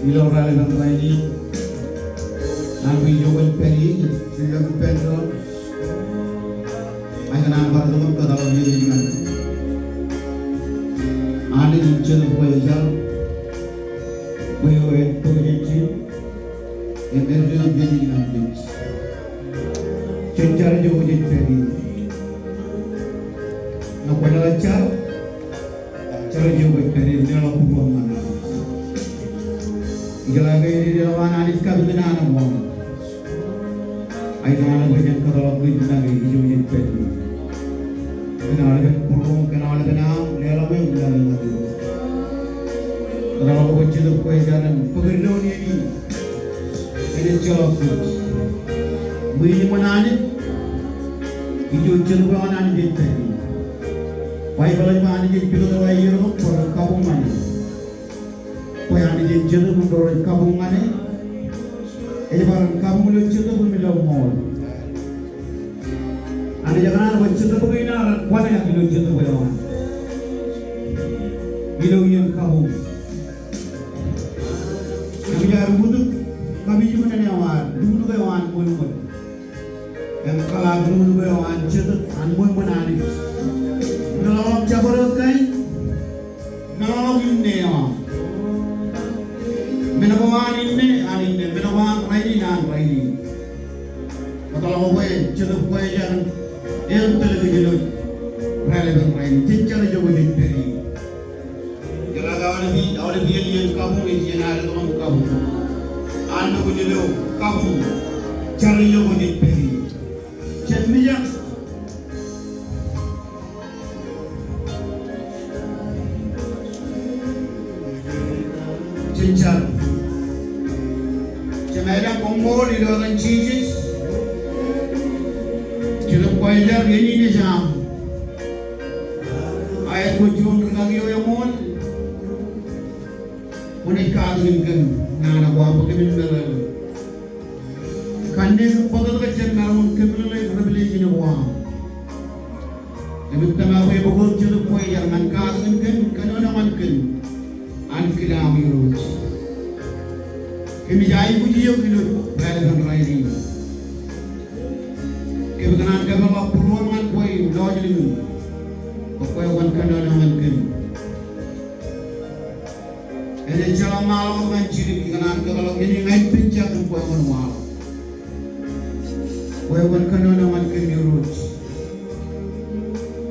Ilo raelepen rainin, naan bwe ijo kwōj pād ie, ij lōñ ippān doon. Ij kōṇaan bar itok im kōtḷọk iien in ñan Anij im Jetōb Kwōjarjar, bwe eo en bōk kōj im eddeo iien in ñan kōj. Jen jar ijo kwōj pād ie. Ñe kwōjeḷā jar, jar ijo kwōj pād ie, meḷọkḷọk būruōm ñan Anij. Ijeḷā ke ededeḷọk an Anij kapitkōn naan ko aṃ, ij kōṇaan bwe jen kōtḷọk kōj make ijo kwōj pād ie. Kōn aolepen būruōm, kōn aolepen aṃ, leḷọk eok make ñan Irooj. Kōtḷọk bwe Jetōb Kwōjarjar en bōk eddoin iien in. Enaaj ejjeḷọk kōj. Ṃwiin iṃōn Anij, ijo Jetōb eo an Anij ej pād ie. Baibōḷ ej ba Anij ej pukot eo aer itok bwe ren kabuñ ñan e. Bwe Anij en Jetōb im ro rej kabuñ ñan e, ej bar kabuñ ilo jetōb im ilo ṃool. Anij ekōṇaan bwe jetōb kein aō ren kwaḷọk ilo jetōb eo an. Ilo iien kabuñ. Eṃōj ad utuk kapijuknen eo ad, utuk eo an ṃweo ṃōd. Im kōḷaak utuk eo an jetōb an ṃweo ṃōn Anij. Meḷọkḷọk jabdewōt kain, meḷọkḷọk inne eo aṃ. Men ko an inne, an inne. Men ko an rainin, an rainin. Kōtḷọk bwe Jetōb Kwōjarjar en tōl kōj ilo raelepen rainin. Jen jar ijo kwōj pād ie. Jeḷā ke aolep iien, aolep iien, iien kabuñ ej iien ad itok im kabuñ. An nukun ilo kabuñ, jar ijo kwōj pād ie. Jen mijak. Jen jar. Jema ej koṃṃool ilo etan Jisōs. Jetōb Kwōjarjar, iien in ej aṃ. Aet kwōj juon rikaki eo eṃool. Kwōnaaj katakin kōm naan ko aṃ bwe kōmin meḷeḷe. Kanniōk im bōtōktōk ejjab maroñ in kōmeḷeḷe revelation ko aṃ. Im ij tōmak bwe bok eo Jetōb Kwōjarjar ñan katakin kōm, kōnono ñan kōm. Ankilaan Irooj. Kōmij aikuj eok ilo raelepen rainin. Kōm kōṇaan kōpeḷḷọk būruōm ñan kwe im lọjilñin. Bwe kwe kwōn kōnono ñan kōm. Enaaj ejjeḷọk ṃaḷọkḷọk ñan jidik, ikōṇaan kōtḷọk iien in ña ippān jak im kwe kwōn waḷọk. Kwe kwōn kōnono ñan kōm Irooj.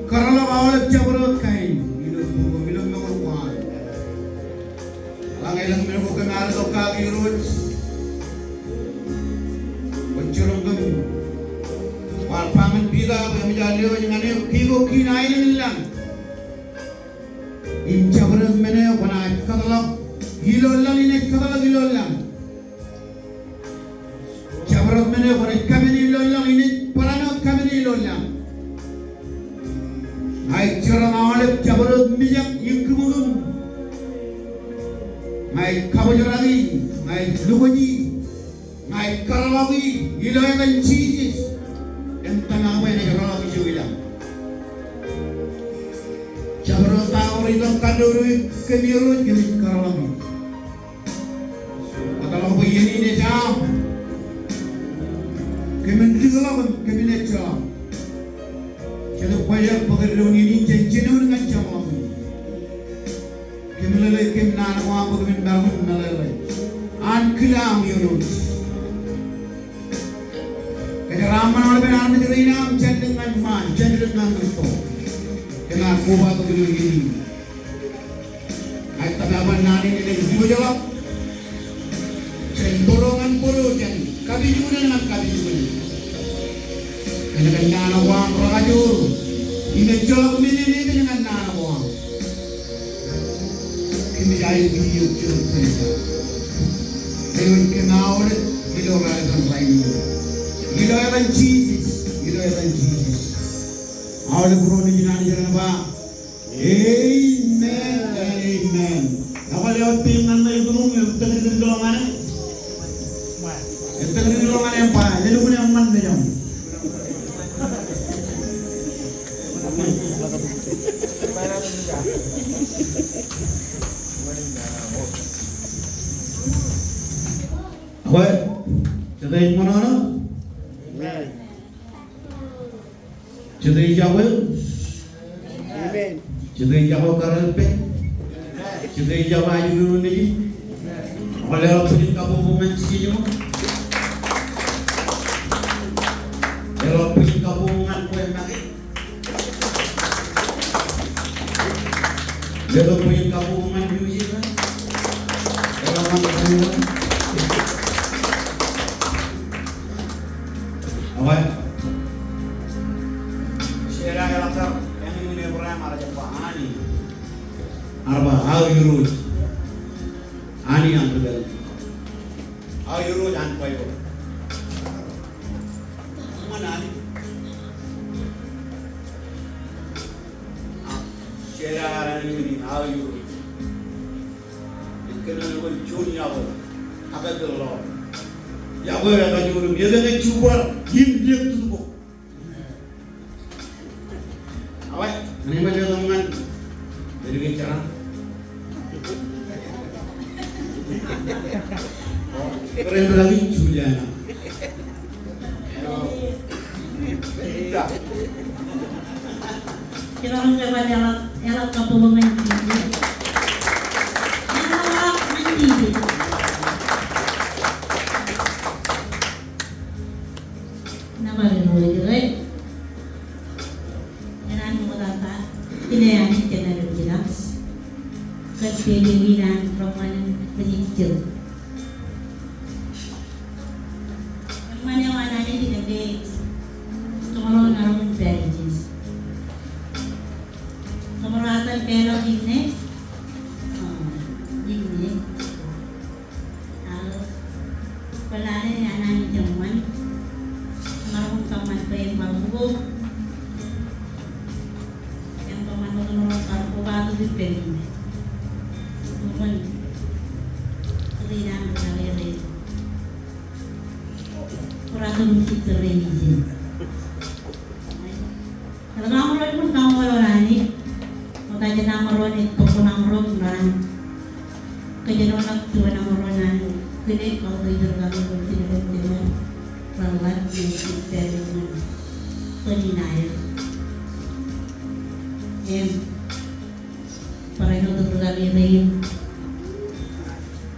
Kōtḷọk aolep jabdewōt kain ilo būruōm, ilo mour ko an. Eḷaññe elōñ men ko kōm ar itok kaki Irooj, kwōj jiroñ kōm. Kwaar ba ñan Piter bwe eṃōj aō lewōj ñan eok kiiō kiin aelōñ in lañ im jabdewōt men eo kwōnaaj kōtḷọk ilo laḷ in ej kōtḷọk ilo lañ. Jabdewōt men eo kwōnaaj kapene ilo laḷ in ej barāinwōt kapene ilo lañ. Ña ij jiroñ aolep jabdewōt mijak ikiṃ ikiṃ. Ña ij kabōjraki, ña ij lukwōji, ña ij kōtḷọki ilo etan Jisōs. Im tōmak bwe enaaj rọọlḷọk ijo ilañ. Jabdewōt ta ko rej itok kannouri kōm Irooj, kōmij kōtḷọki. Kōtḷọk bwe iien in ej aṃ. Kōmin likḷọk im kōmin ejjeḷọk. Jetōb Kwōjarjar, bōk eddoin iien in jān jinoin ñan jeṃḷọkin. Kōmeḷeḷe kōm naan ko aṃ bwe kōmin maroñ in meḷeḷe. Ankilaan Irooj. Kōjeraaṃṃan aolepen armej rein aṃ jān dik ñan ṃaan, jān dik ñan rūtto. Kōm ar kobatok ilo iien in. Ij tōmak bwe naan in enaaj diwōjḷọk jān bōro ñan bōro, jān kapijuknen ñan kapijuknen. Kōn ke naan ko aṃ rekajoor im ejjeḷọk men in epen ñan naan ko aṃ. Kōmij aikuj eok Jetōb Kwōjarjar. Āinwōt kōm aolep ilo raelepen rainin. Ilo etan Jisōs, ilo etan Jisōs. Aolep ro nejin Anij ren ba, amen and amen. Ekwe, ewōr peiṃ ñan ṇe iturūṃ, etal dik ilo ṇe. Etal dik ilo ṇe im ba, elukkuun eṃṃan mejaṃ. Ṃōṇōṇō. Amen. Jete ijako eō? Amen. Jete ijako kōrā ippān? Jete ijako ajri ro nejin? Eo eḷap bwijin kabbokbok ñan Jisōs eo? Eḷap bwijin kabbokbok ñan kwe make? Eḷap bwijin kabbokbok ñan music eo? Eḷap ñan kwe make? Okay. Sera eḷap tar, eñin in Ebream ear jab ba Ani. Ear ba aō Irooj. Ani an ri Kalij. Aō Irooj an Baibōḷ. Eṃṃan Ani. Sera ear āinwōt in aō Irooj. Ej kōnono bwe juon yokwe. Ak ej tōl ḷọk. Yokwe eo ekajoor im etan ej jubwaad im letok ko. Awe, ñan ṃōj eo tok ñan. Ej ke jeraaṃ. Kōrā in ri Kalij, Juliana. Kōrā in ri Kalij, eḷap, eḷap kabbokbok ñan Jisōs. Eḷap ñan Jisōs. Nōbar Irooj, Irooj. Enaaj ṃoktata, kile Anij kōn aolep kiiō. Kōn peiṃ in an reṃṃan in ri Jisōs. Eṃṃan eo an Anij ej kōnke kōmro maroñ in pād ijin. Kōmro etan pād ḷọk inne. Aa, inne. Ak kwō lale an Anij eṃṃan. Maroñ in kōṃṃan bwe en bar bukok. En kōṃṃan bwe kōmro bar kobatok ippān inne. Bukun. Kōn an ri Kalij. Kōrā tok im jitōl rein ijin. Eḷap aṃ ro juon kaṃṃoolol Anij, ṃokta jān aṃ ro naaj bōk koṇaṃ ro kōn an kōjenolọk juon aṃ ro an kile kautiej ri Kalij ilo jilkinḷọk jeḷā reḷḷap naaj jitōl rein ijin. Im barāinwōt ri Kalij rein,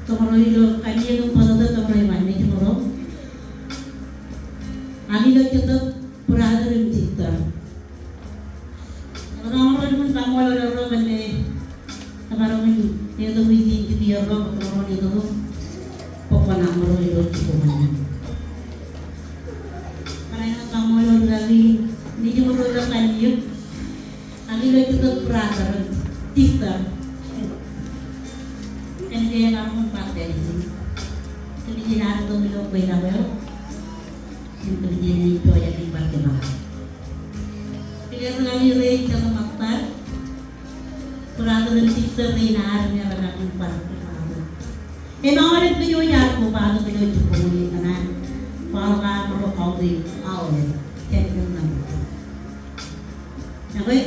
kōmro ilo kanniōk im bōtōktōk kōmro iṃaan nejūṃro. Ak ilo jetōb brother im sister. Eḷap aṃ ro juon kaṃṃoolol ro kōn ke emaroñ in letok ijin jikier ro bwe kōmro letok im bōk koṇaṃ ro ilo jibboñōn in. Barāinwōt kaṃṃoolol ri Kalij nejūṃro ilo kanniōk. Ak ilo jetōb brother im sister. Kōn ke emaroñ in bar pād ijin. Kōmij itok ilo kweilọk eo. Im kōmij itok ilo kweilọk eo. Kile ri Kalij rein jet ṃōttan. Brother im sister rein ad im eḷap aṃ bar kobatok. Im aolep kōj wōj ad kobatok ilo jibboñōn in kōn an kwaḷọk aṃro kautiej aolep jān kōn aṃ. Ekwe,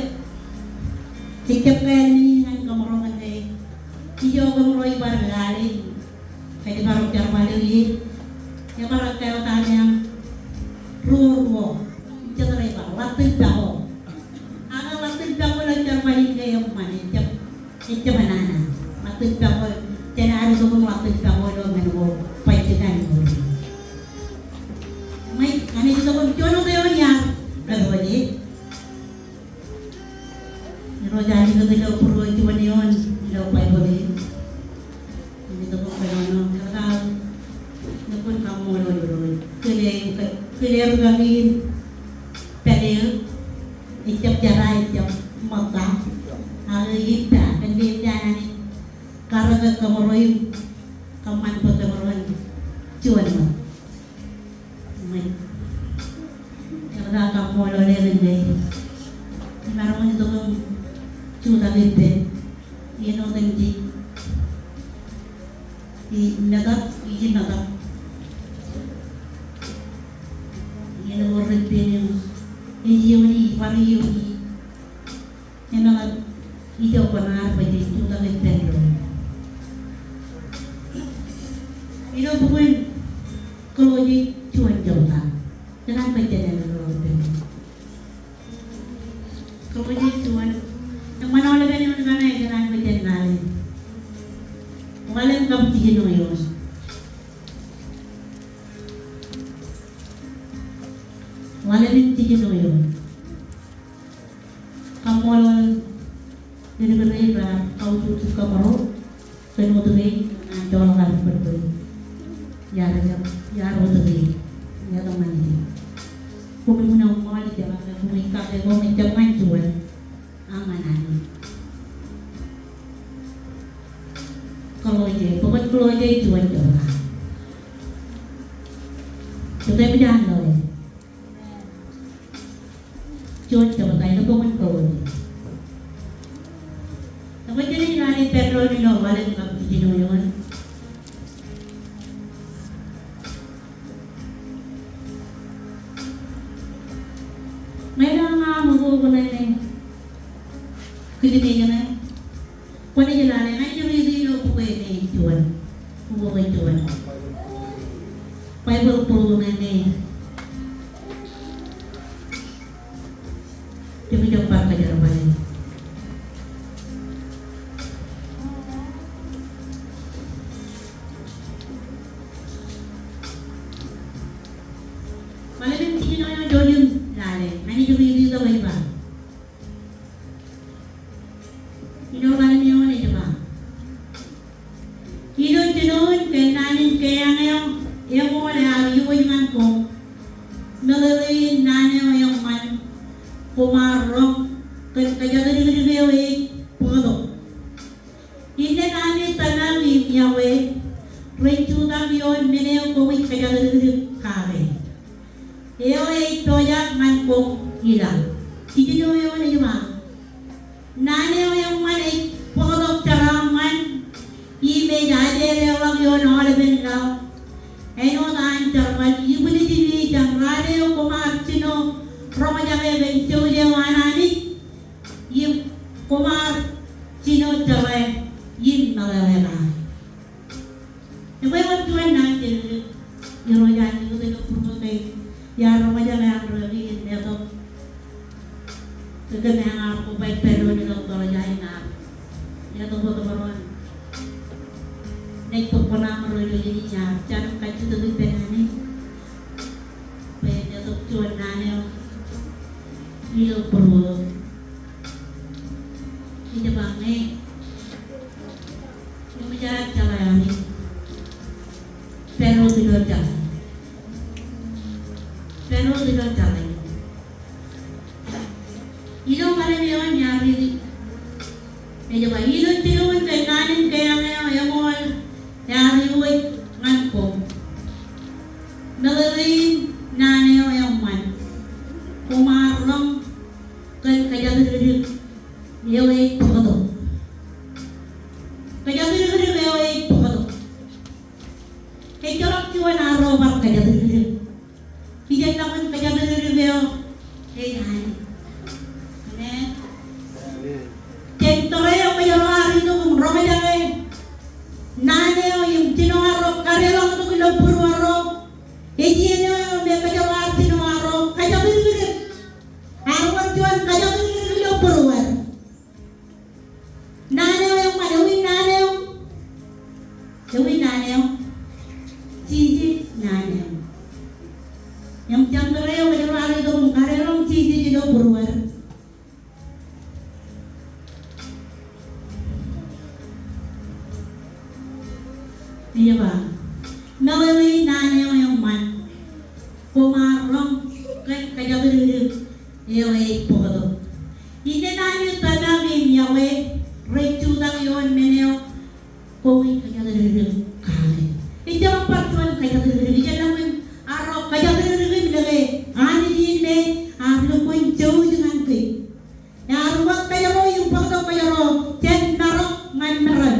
ejjab kāāl in ñan kōmro kōn ke ijo kōmro ibar lale, kōj bar jerbal eo ie, ebar ekkā wōt aṃ ruo ruo, im jet rej ba ḷatōl pako. Ak ḷatōl pako ilo jerbal in ke eṃṃan, ejjab, ejjab nana. Ḷatōl pako, jān ad itok im ḷatōl pako ilo men ko bajjek an mour. Im ej, Anij itok im juon wōt eoon iar, bar wōj e. Irooj, Anij itok ilo būruō juon eoon ilo Baibōḷ e. Im itok im kōnono, eḷap aṃ, nukun kaṃṃoolol Irooj. Kile, kile ri Kalij in pād eō, ejjab jera, ejjab ṃōtta. Ak ippa, kōn ke ippa an Anij karōk kōmro im kōṃṃan bwe kōmro en juon wōt. Amen. Eḷap aṃ kaṃṃoolol e kōn ke imaroñ in itok im jutak ippān iien otemjej im metak, ij metak. Iien eo reppen eo, ej iioni, bar iioni. Enaaj itok kōn ad bwe jej jutak ippān doon. Ilo bok in Kolosi Kwōj juon. Eṃṃan aolepen eoon kaṇe ej kōṇaan bwe jen lale. Waḷọk kab jiljino eoon. Waḷọk jiljino eoon. Kaṃṃoolol ri-kōrā ro, kautiej kōmro. Kōn wōt ke an joḷọk aer bōd bwe iar, iar wōt ke iar ṃanit. Koṃ iṃōn ṃool ijellọk, koṃ ikake, koṃ ejjab ñan juon. Aṃ ñan Anij. Kōḷoje, bōkot kōḷoje juon jebta. Jebta eo ej an ḷọk. Juon jebta ilo bok in Kōlosi. Ekwe, jen lale pād ilo waḷọk kab jiljino eoon. Ñe eḷaññe aṃ ukokōn ṇe, kile me eñin ṇe. Kwōnaaj lale ñan ri-kōrā ro bwe ej juon. Bwe ej juon. Baibōḷ bōro ṇe. Jekjek bar kōjerbale. Waḷọk jiljino eoon, jouj im lale. Ñan ri-kōrā ro ej ba. Ilo ḷalem eoon ej ba, ilo jinoin kōnnaan in keeañ eo eṃool ear iwōj ñan koṃ, meḷeḷein naan eo eṃṃan koṃ ar roñ kōn kōjatdikdik eo ej bōktok. Innām ami tōmak im iọkwe rej jutak ioon men eo koṃij kōjatdikdik kake. Eo ej pojak ñan koṃ ilañ. Jiljino eoon ej ba, naan eo eṃṃan ej bōktok jeraaṃṃan im ej ajeḷọk ioon aolepen laḷ. Āinwōt an jerbal, ibwiljimi jān raan eo koṃ ar jino roñjake kōn jouj eo an Anij. Im koṃ ar jino jeḷā im meḷeḷe kake. Ekwe, eṃṃan juon naan jeḷā. Irooj an ikōtōl ilo būruō ke iar roñjake an ri-kōrā in letok. Kōn eañ ar kobaik pād ilo ḷọk tọọrḷọk in ar letok bōtōbōt eo an. Naaj bōk kuṇaaṃ ro ilo iien in iar jar im kajjitōk ippān Anij. Bwe en letok juon naan eo ilo būruō. Ij ba ñe eṃōj aer jeḷā ami, pād wōt ilo jeḷā. Pād wōt ilo jeḷā. Ilo ṃōṇōṇō eo an iar riiti. Ej ba, ilo jinoin kōnnaan in keeañ eo eṃool ear iwōj ñan koṃ, meḷeḷein naan eo eṃṃan koṃ ar roñ kōn kōjatdikdik eo ej bōktok. Kōjatdikdik eo ej bōktok. Ejjeḷọk juon arro bar kōjatdikdik. Ijellọkin kōjatdikdik eo ej Anij. Amen. Amen. Jān tōre eo kōjro ar itok im roñjake naan eo im jino arro kadeḷọñtok ilo būruō ro. Ej iien eo me kōjro ar jino arro kōjatdikdik. Ar wōr juon kōjatdikdik ilo būruō. Naan eo eṃṃan, ewi naan eo? Ewi naan eo? Jisōs naan eo. Im jān tōre eo kōjro ar itok im kadeḷọñ Jisōs ilo būruō. Ej ba, meḷeḷein naan eo eṃṃan koṃ ar roñ kōn kōjatdikdik eo ej bōktok. Innām ami tōmak im iọkwe rej jutak ioon men eo koṃij kōjatdikdik kake. Ejjeḷọk bar juon kōjatdikdik, ijellọkin arro kōjatdikdik im lōke Anij in me ear lukkuun jouj ñan kōj. Ear wōt kōjro im bōktok kōjro jān marok ñan meram.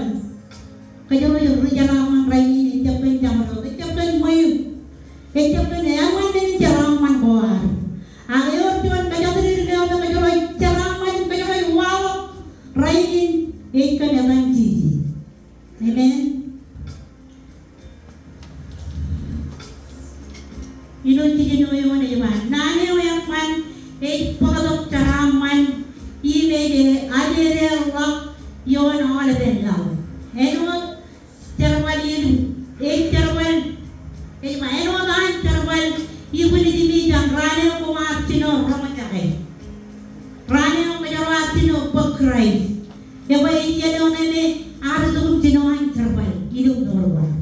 Kōjro ri jeraaṃṃan rainin, ejjab kōn jabdewōt, ejjab kōn ṃweiuk, ejjab kōn eṃṃan men in jeraaṃṃan ko ad. Ak ewōr juon kōjatdikdik eo me kōjro ej jeraaṃṃan, kōjro ej waḷọk rainin, ej kōn etan Jisōs. Amen. Ilo jiljino eoon ej ba, naan eo eṃṃan ej bōktok jeraaṃṃan Āindein ḷọk ioon aolepen laḷ. Āinwōt jerbal in, ej jerbal, ej ba āinwōt an jerbal ibwiljimi jān raan eo koṃ ar jino roñjake, raan eo kōjro ar jino bōk Kraist. Ekwe ej iien eo ṇe me ear itok im jino an jerbal ilo mour ko ad.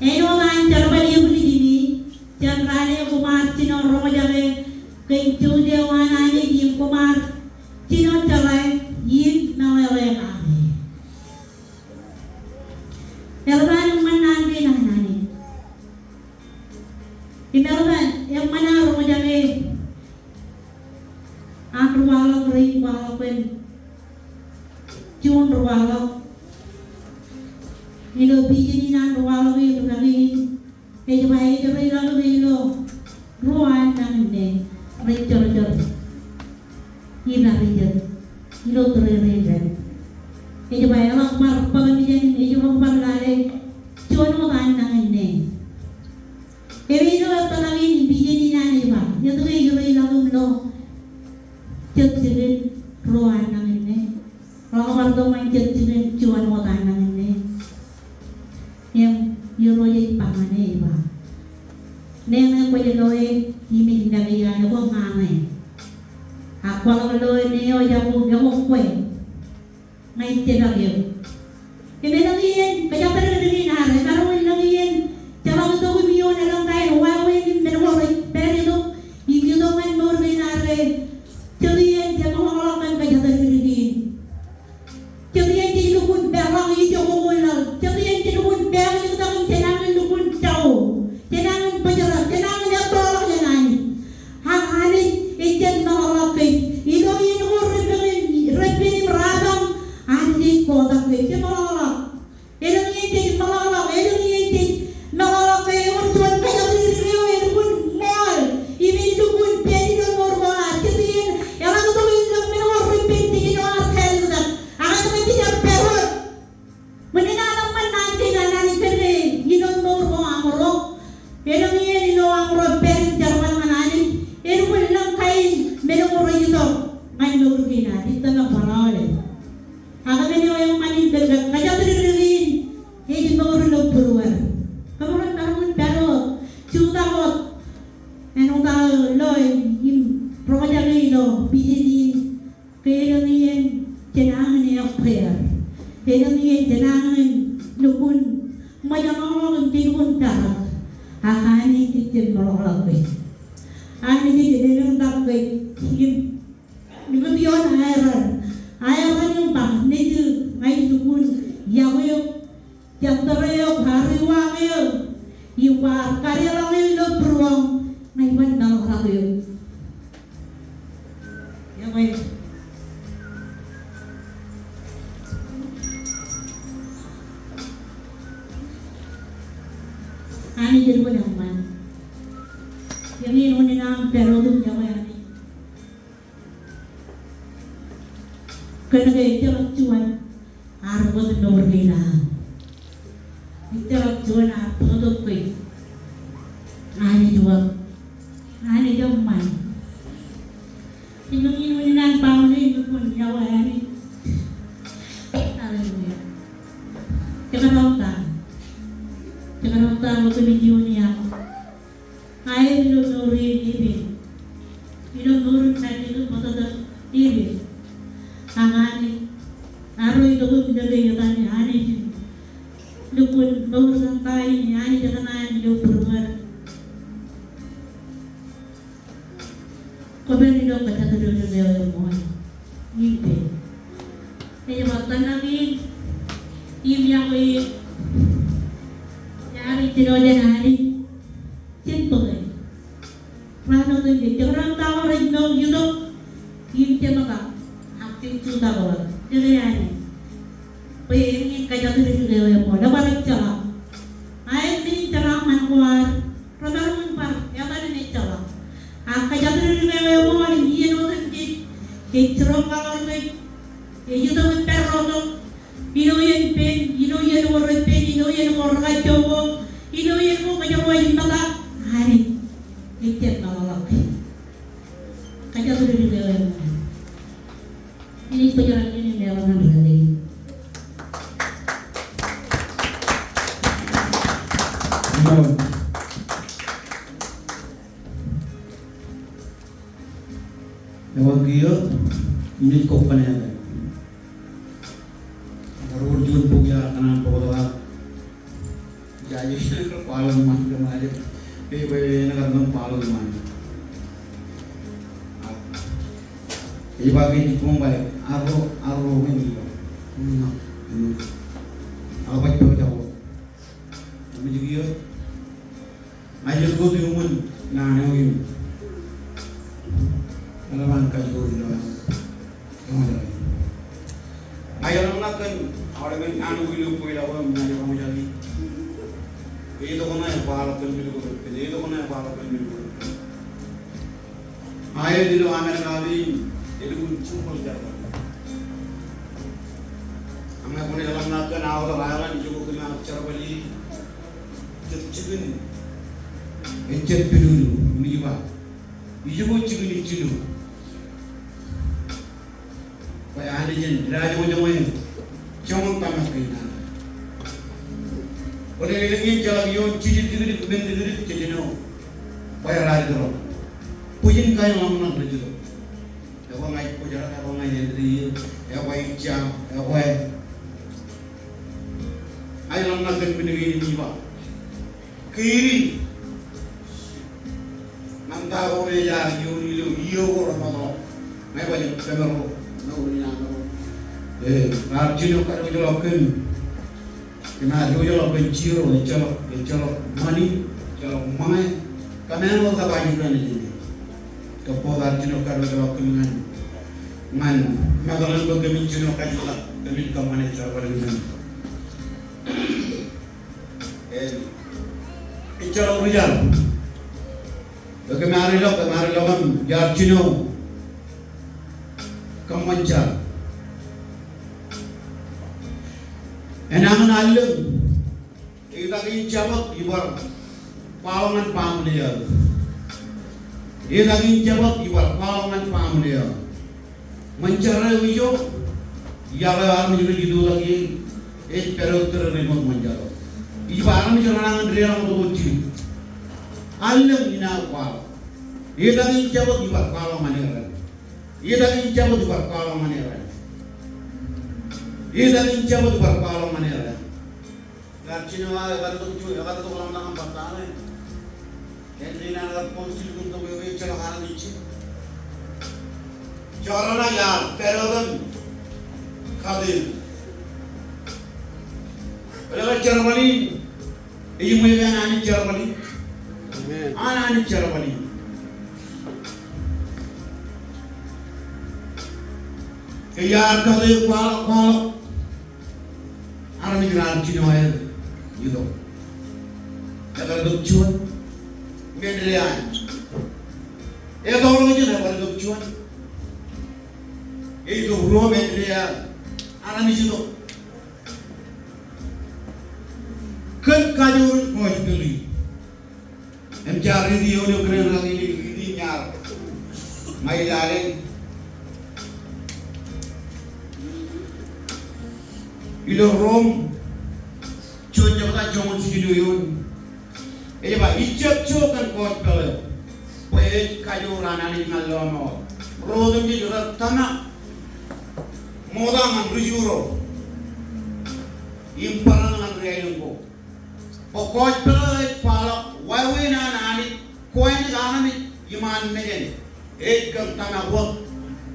Āinwōt an jerbal ibwiljimi jān raan eo koṃ ar jino roñjake kōn jouj eo an Anij im koṃ ar jino jeḷā im meḷeḷe kake. Eḷap an eṃṃan naan kein an Anij. Im eḷap an eṃṃan aō roñjake an ri waḷọk rein kwaḷọk kōn juon ri waḷọk ilo vision in an ri waḷọk in, ri kaki in. Ej ba ej reiḷọk ilo ruo an nañinne rej jorjor ippān ri jet ilo tōre rein dān. Ej ba eḷak bar bōk mejān, ej bar lale juon wōt an nañinne. Ewi ilo ettōr in vision in an ej ba etke ij reiḷọk im lo jet jikin ruo an nañinne. Ḷọk bar tok ñan jet jikin juon wōt an nañinne. Im Irooj ej ba ñan e ej ba, ṇe ṇe kwōj loe im ij make iaan ko ñan e. Ak kwaḷọk loe ṇe eo ejako ekwe kwe ñan ij jepḷaak eok. Im elōñ iien kōjatdikdik in ad, emaroñ in lōñ iien jeḷak itok im ioon elōñ kain wāween im men ko rej pād itok im itok ñan mour kein ad ke jet iien jemeḷọkḷọk kōn kōjatdikdik in. Jet iien jej lukkuun peḷḷọk ijoko ko laḷ. Jet iien jej lukkuun peḷḷọk ijoko im jenañin lukkuun jako, jenañin bōjrak, jenañin ettoḷọk jān Anij. Ak Anij ej jen meḷọkḷọk kōj. Ilo iien ko repen, repen im rapañ, Anij ej kotak kōj. Jemeḷọkḷọk. Elōñ iien jej meḷọkḷọk, elōñ iien jej meḷọkḷọk ke ewōr juon kōjatdikdik eo elukkuun ṃool im ej lukkuun pād ilo mour ko ad. Jet iien eḷak itok im men ko repen jej jino ar kāālōt. Ak ej ba jej jab pād wōt. Ṃōn in an eṃṃan naan kein an Anij kōn ke ilo mour ko aṃro, elōñ iien ilo aṃro pād im jerbal ñan Anij, elukkuun lōñ kain men ko rej itok ñan mour kein ad. Ij tōmak bar aolep. Ak men eo eṃṃan in bōlen kōjatdikdik in ej mour ilo būruod. Kōṃro maroñ in pād wōt, jutak wōt āinwōt aō loe im roñjake ilo vision in. Ke elōñ iien jenañin ekpeer. Elōñ iien jenañin lukkuun ṃōjṇọḷọk im jej lukkuun perak. Ak Anij ej jen meḷọkḷọk kōj. Anij ej jen elōñtak kōj im likūt ioon aeraan. Aeraan im ba, Nejū, ña ij lukkuun yokwe eok jān tōre eok, bar iwaake eō, im bar kadeḷọñ eō ilo būruōṃ, ña iban meḷọkḷọk eok. Yokwe. Anij elukkuun eṃṃan. Eñin unin aṃ pād wōt im yokwe Anij. Kōn ke ejjeḷọk juon ear bōktok mour kein aṃ. Ejjeḷọk juon ear bōktok kōj. Anij wōt. Anij eṃṃan. Im eñin unin an ba ñan e, lukkuun yokwe Anij. Hallelujah. Jekdọọn ta. Jekdọọn ta ḷọk kōmij iioon eok. Aer ilo mour in epen. Ilo mour in kajjitōk im bōtōktōk epen. Ak Anij, arro itok im lōke etan Anij in lukkuun mour kōn ta in Anij ekōṇaan ilo būruod. Kwōpād ilo kōjatdikdik eo eṃool. Im pād. Ej ba tōmak in im yokwe eō. Ear ijjino jān Anij. Jen bōke. Raan otemjej, jekdọọn ta ko rej mour itok im jeṃōkaj, ak jen jutak wōt. Jeke Anij. Bwe eñin kōjatdikdik eo eṃool, ebar ejjeḷọk. Aet, men in jeraaṃṃan ko ad remaroñ in bar etal im ejjeḷọk. Ak kōjatdikdik eo eṃool im iien otemjej, ej jiroñ kaḷoor kōj, ej itok im pād rotok ilo iien pen, ilo iien ko repen, ilo iien ko rekaj. Ilo iien ko kōjro ej mata Anij, ejjab meḷọkḷọk. Kajjitōk ilo iien ko. Inaaj bōjrak iien in leḷọk ñan Rally. Ewōr kiiō, inaaj kōkōṇe etan. Ak ewōr juon bok iar kōṇaan bōktok ak Ij aikuj kwaḷọk ṃaan kōm aer. Ej ba en kar kōm kwaḷọk ṃaan. Ej ba ke ij koṃ ba arro, arro ke ij ba. Ak ba ij ba jako. Ij kiiō. Ij ba ko iuṃwin naan eo in. Eḷap an kajoor ilo Ij ḷōmṇak kōn aolepen anbwin eo bwe ilo aō ṃōj eo ṃōjḷọk. Ej itok ṇe kwaḷọk kōn men ko rot kōn, ej itok ṇe kwaḷọk kōn men ko rot kōn. Aet ilo Amerika in, elukkuun jibboñ jar. Ak ñe kwōnaaj ḷōmṇak kōn outer island, ijoko kōm ar jerbal ie, jet jikin, ejjab pidodo, im ij ba. Ijoko jikin ej jilu. Bwe Anij en ḷajoñojoñe joñan tōmak kein an. Bōlen elōñ iien jeḷak ioon jijet dikdik, men dikdik, jejino. Bwe raar itok. Bwijin kain ḷōmṇak rej itok. Ekwe ña ij bōjrak, ekwe ña ij āindein iiō, ekwe ij ja, ekwe. Ij ḷōmṇak kōn men kein im ij ba. Kōjro. Ñan ta ko rej iar ioon ilo iiō ko remootḷọk. Ñe baj kōmro, mour in aṃro. E, raar jino kadiwōjḷọk kōm. Kōm ar diwōjḷọk kōn zero, ejjeḷọk, ejjeḷọk ṃani, ejjeḷọk ṃōñā. Kōm āinwōt kab ajri eo ej āinwōt. Kab raar jino kadiwōjḷọk kōm ñan, ñan meḷeḷe in bwe kōmin jino kajjitōk, kōmin kōṃṃane jerbal in. Ejjeḷọk ri jar. Bwe kōm ar ilọk, kōm ar ilọk im iar jino kōṃṃan jar. Enañin allōñ, etak in jabōt ibar kwaḷọk ñan baaṃle eo aō. Etak in jabōt ibar kwaḷọk ñan baaṃle eo aō. Ṃōn jar eo ijo, iọkwe armej rej itutlọk ie, ej pād wōt tōre remoot ṃōn jar eo. Ij ba armej renañin deḷọñ wōt jidik. Allōñ in aō kwaḷọk. Etak in jabōt ibar kwaḷọk ñan eran. Etak in jabōt ibar kwaḷọk ñan eran. Etak in jabōt ibar kwaḷọk ñan eran. Ekar jino aō, ekar itok juon, ekar itok ḷōmṇak im bar tata ṇe. Āindein an ekar bōk jidik im itok eo ejjeḷọk armej ijin. Jọrā ṇe iar pād wōt im kate. Bōlen jerbal in, ej ṃool an Anij jerbal in. Amen. An Anij jerbal in. Ke iar kate kwaḷọk, kwaḷọk. Armej raar jino aer itok. Ekar itok juon. Im āindein an. Etọọrḷọk jān ekar itok juon. Ej itok ruo im āindein an. Armej itok. Kōn kajoor in gospel in. Im jaar riiti ioon eo kōn eo ñan ilo riiti in iar. Ña ij lale. Ilo Rom, juon jebta joñoul jilu eoon. Ej ba, ij jab jo kōn gospel eo. Bwe ej kajoor an Anij ñan lọmọọr. Ro otemjej rej tōmak. Ṃokta ñan ri Ju ro. Im barāinwōt ñan ri aelōñ ko. Bwe gospel eo ej kwaḷọk wāween an Anij, kobaik armej iṃaan mejān. Ej kōn tōmak wōt.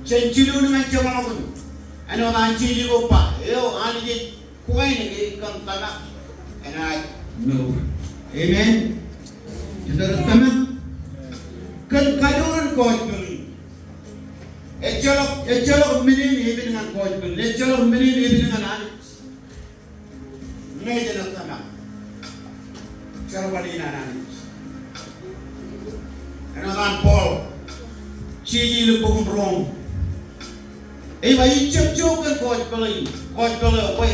Jān jilin ñan jeṃḷọkin. Āinwōt an jeje ko ba, eo Anij ej kobaik ej kōn tōmak enaaj mour. Amen. Ej tōmak. Kōn kajoor in gospel in. Ejjeḷọk, ejjeḷọk men in epen ñan gospel. Ejjeḷọk men in epen ñan Anij. Ñe jen tōmak. Jerbal in an Anij. Āinwōt an Paul. Jeje ilo bok in Rom. Ej ba ij jab jo kōn gospel in. Gospel eo bwe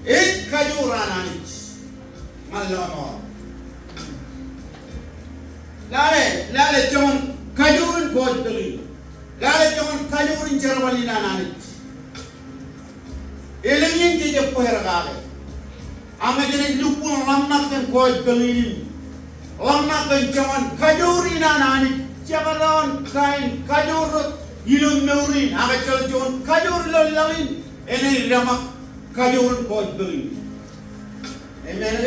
ej kajoor an Anij. Lale, lale joñan kajoor in gospel in. Lale joñan kajoor in jerbal in an Anij. Elōñ in jej jab bōjrak kake. Ak ñe jenaaj lukkuun ḷōmṇak kōn gospel in, ḷōmṇak kōn joñan kajoor in an Anij, jekdọọn kain kajoor rot ilo mour in, ak ejjeḷọk juon kajoor ilo laḷ in, enaaj deṃōk kajoor in gospel in. Amen.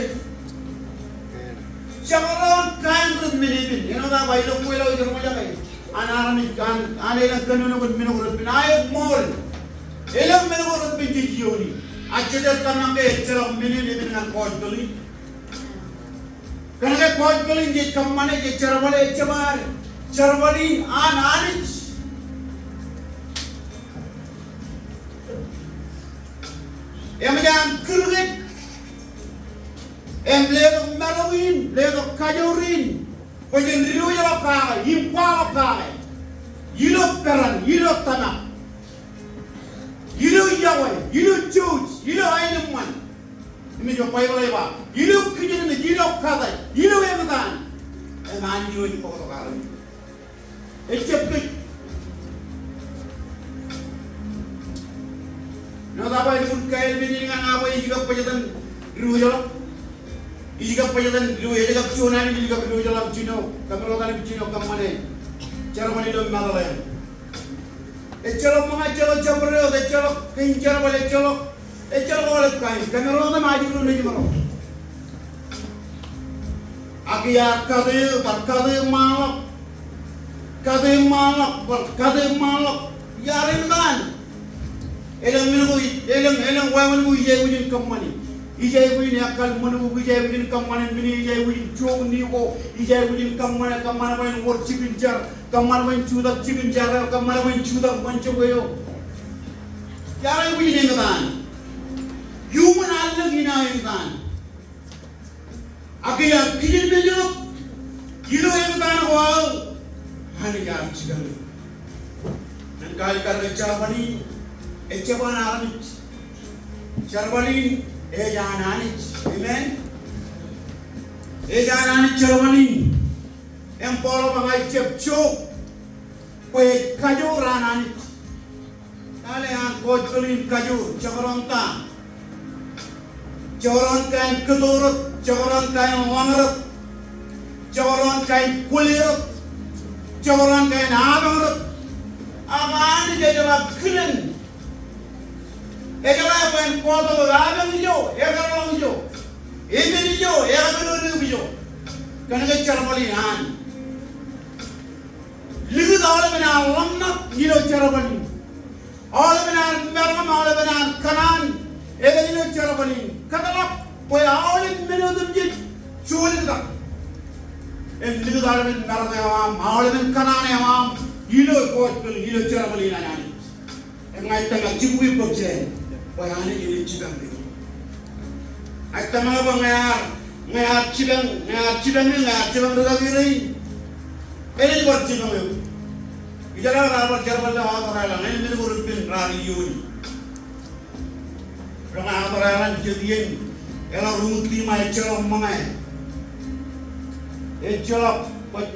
Jekdọọn kain rot men epen. Āinwōt aō ba ilo kweilọk eo ijeṃḷọk an armej, an, an elōñ kōnono kōn men ko repen. Aet ṃool. Elōñ men ko repen jej iiooni. Ak jej tōmak ke ejjeḷọk men in epen ñan gospel in. Kōnke gospel in jej kōṃṃane, jej jerbale, ejjab ad jerbal in an Anij. Eṃōj an kūrkūt im letok marok in, letok kajoor in, bwe jen diwōjḷọk kake im kwaḷọk kake ilo peran, ilo tōmak, ilo iọkwe, ilo jouj, ilo aenōṃṃan. Im ej ba Baibōḷ ej ba, ilo kijenmej, ilo kate, ilo eṃōj an, im Anij eo ej bōktok armej. Ejjab kōj. Āinwōt aō ba ej bar kāāl men in ñan aō ba ij kab bōjtak in diwōjḷọk. Ij kab bōjtak in diwōj, ej kab juon Anij ij kab diwōjḷọk im jino, kōmro kar im jino kōṃṃane jerbal ilo metal eo. Ejjeḷọk ṃōñā, ejjeḷọk jabdewōt, ejjeḷọk kein jerbal, ejjeḷọk, ejjeḷọk aolep kain. Kōmro im ajri ro nejiṃro. Ak iar kate eō, bar kate eō ṃaanḷọk. Kate eō ṃaanḷọk, bar kate eō ṃaanḷọk. Iar eṃōj an. Elōñ men ko, elōñ, elōñ wāween ko ij aikuj in kōṃṃane. Ij aikuj in ekkal ṃōn bok, ij aikuj in kōṃṃane men, ij aikuj in jook ni ko, ij aikuj in kōṃṃane, kōṃṃane bwe en wōr jikin jar, kōṃṃane bwe en jutak jikin jar eo, kōṃṃane bwe en jutak ṃōn jok eo. Iar aikuj in eṃōj an. Iuṃwin allōñ in aō eṃōj an. Ak iar kijenmej ilo eṃōj an ko aō, Anij ear jipañ eō. Ñan kwaḷọk ke jerbal in ejjab an armej. Jerbal in ej an Anij. Amen. Ej an Anij jerbal in. Im Paul ej ba ña ij jab jook bwe ej kajoor an Anij. Lale an gospel in kajoor, jekdọọn ta. Jekdọọn kain kōto rot, jekdọọn kain ḷañ rot, jekdọọn kain kwōle rot, jekdọọn kain apañ rot. Ak Anij ejeḷā kilen. Ejeḷā bwe en bōktok apañ ijo, ekarḷọk ijo, epen ijo, ekapād eō ijo. Kōnke jerbal in an. Likūt aolepen an ḷōmṇak ilo jerbal in. Aolepen an maroñ, aolepen an kōṇaan, epen ilo jerbal in. Kōtḷọk bwe aolep men otemjej joḷọk. Im likūt aolepen maroñ eo aṃ, aolepen kōṇaan eo aṃ, ilo gospel, ilo jerbal in an Anij. Im ña ij tōmak jibukwi bōk jān, bwe Anij enaaj jipañ eō. Ij tōmak bwe ñe ear, ñe ear jipañ, ñe ear jipañ eō, ñe ear jipañ rūkaki rein, enaaj bar jipañ eok. Ijeḷā raar bar jerbal ilo aō tōre ḷọk, ñe men ko repen raar iiooni. Ilo ñe aō tōre ḷọk jet iien, eḷak ruñūn tiṃa ejjeḷọk ṃōñā. Ejjeḷọk, kwōj,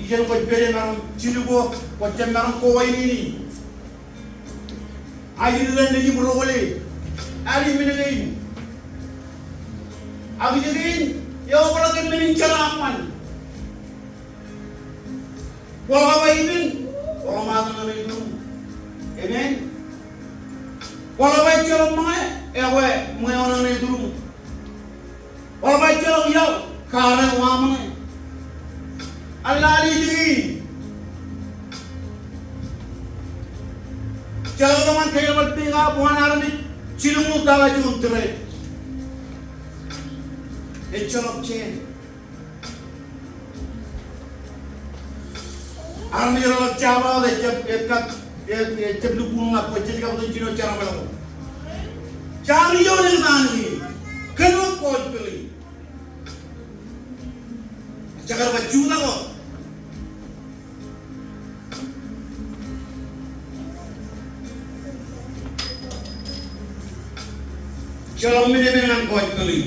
ijeṇ kwōj pād ie maroñ jilubok, kwōj jab maroñ kowainene. Ajri ro nejiṃ ro kwōle. Aer men kein. Ak ije kein, eobrak kōn men in jeraaṃṃan. Kwōḷak ba ippān, kwōḷak ba ṃōñā ṇe ituruṃ. Amen. Kwōḷak ba ejjeḷọk ṃōñā, ekwe ṃōñā eo ṇe ituruṃ. Kwōḷak ba ejjeḷọk iaḷ, kar eo aṃ ṇe. Eḷḷā ije kein. Ejjeḷọk ḷōmṇak ke eḷap peid kab wōn armej jilñuul taḷa juon tōre. Ejjeḷọk jān. Armej ro ḷọk jab aō, ejjab, ejjab, ejjab lukkuun ḷọk, bwe jej kab itok jino jerbal ko. Jañin iioon eñtaan kein. Kōn wōt gospel in. Jekar ba jutak wōt. Ejjeḷọk men epen ñan gospel in.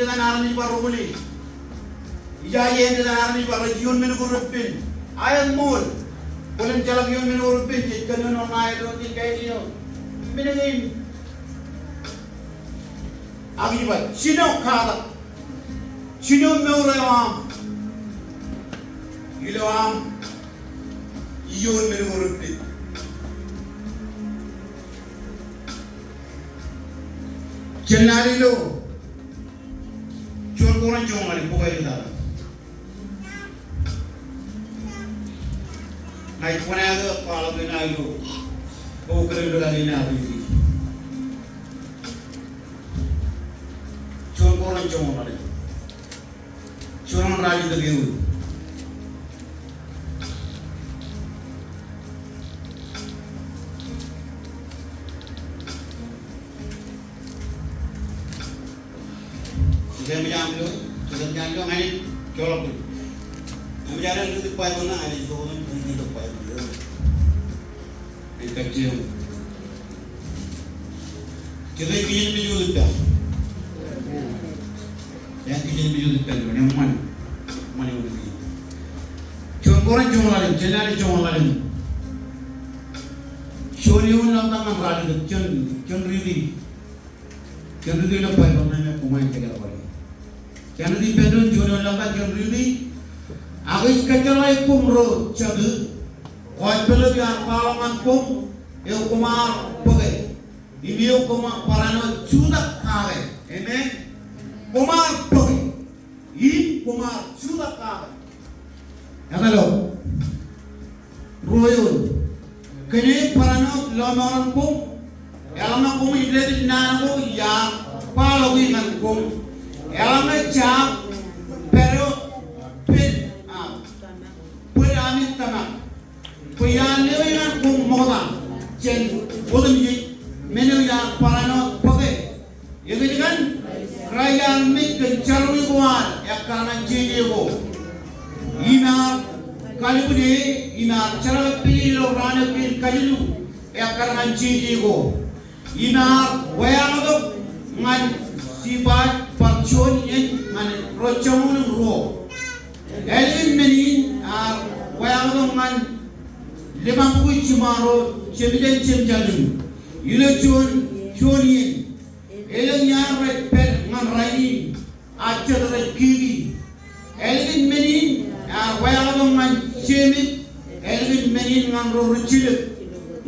āindein armej bar rubwilie. Ijaje āindein armej bar rej ioon men ko repen. Aet ṃool. Bōlen jeḷak ioon men ko repen jej kōnono ṇae eo ej kain eo. Men kein. Ak ij ba, jino katak. Jino mour eo aṃ. Ilo aṃ ioon men ko repen. Jen lale ilo juon Korint joñoul ḷalem, bok eo ej tata. Ña ij kōṇaan kwaḷọk in aō ilo bok eo ej tata in aō ilo juon Korint joñoul ḷalem. Juon raelep eo. Ej eṃōj aṃ lo, ej eṃōj aṃ lo ña ij joḷọk tok. Eṃōj aṃ lo tok Baibōḷ ṇe, ña ij joḷọk tok Baibōḷ eo. Ej kajjioñ. Jen kijenmej wōt ippān. Jen kijenmej wōt ippān, eṃṃan. Eṃṃan eo. Juon Korint joñoul ḷalem, jen lale joñoul ḷalem. Juon eoon ḷọk ñan raelep, jen, jen riiti. Jen riiti ilo Baibōḷ ṇe im koṃ kōḷmānḷọkjeṇ. Jen riiti ippān doon juon eoon ḷọk ñan, jen riiti. Ak ij kōjjeḷā koṃ ro jatū, kwōj peḷḷọk iar kwaḷọk ñan koṃ, eokwe koṃ ar bōke. Im eokwe koṃ barāinwōt jutak kake. Amen. Koṃ ar bōke. Im koṃ ar jutak kake. Etal eo. Ioon. Kōnke barāinwōt lọmọọren koṃ, eḷaññe koṃij dāpij naan ko iar kwaḷọki ñan koṃ. Eḷaññe jaak, pād wōt, pād, a, bōd ami tōmak. Bwe iar lewōj ñan koṃ ṃokta jān otemjej men eo iar barāinwōt bōke. Ekōjkan, Kraist ear mej kōn jerọwiwi ko ad ekkar ñan jeje ko. Im ear kalbwide, im ear jeḷā pād ilo raan eo kein kajilu ekkar ñan jeje ko. Im ear weaḷọk ñan Sibaaj bar juon iien ñan ro joñoul im ruo. Ālikin men in ear weaḷọk ñan ḷimabukwi jiṃaro jemjeḷ im jemjaḷ in. Ilo juon, juon iien. Elōñ iar rej pād ñan rainin, ak jet rej kiki. Ālikin men in ear weaḷọk ñan Jemes, ālikin men in ñan ro rijjilōk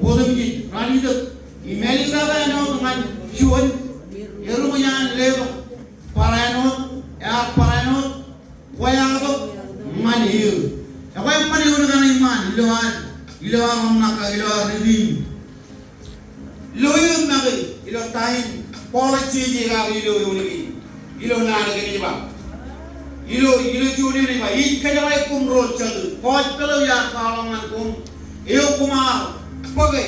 otemjej raan itok. Im āliktata āinwōt ñan juon, eruṃwij an letok barāinwōt, ear barāinwōt weaḷọk ñan eō. Ekwe eṃṃan eoon kaṇe iṃaan ilo ad, ilo ad ḷōmṇak, ilo ad riiti. Ilo eō make, ilo ta in Paul ej jeje kake ilo eoon kein, ilo naan kein ej ba. Ilo, ilo juon eoon ej ba, ij kōjeḷā koṃ ro jatū, kōjpeḷ eo iar kwaḷọk ñan koṃ, eo koṃ ar bōke,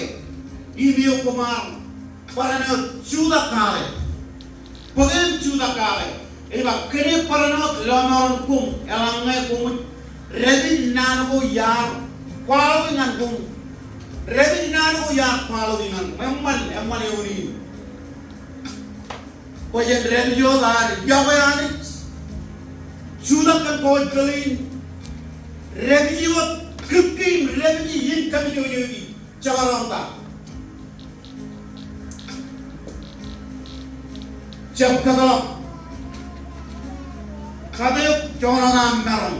im eo koṃ ar barāinwōt jutak kake. Bōke im jutak kake. Ej ba kōnke barāinwōt lọmọọren koṃ, eḷaññe koṃij dāpij naan ko iar kwaḷọki ñan koṃ. Dāpij naan ko iar kwaḷọki ñan koṃ. Eṃṃan, eṃṃan eoon in. Bwe jen dāpij wōt ad yokwe Anij. Jutak kōn kōjpeḷ in. Dāpij wōt kōkkein, dāpij in kōmijojoi. Jekdọọn ta. Jab kōtḷọk. Kate eok joñan wōt aṃ maroñ.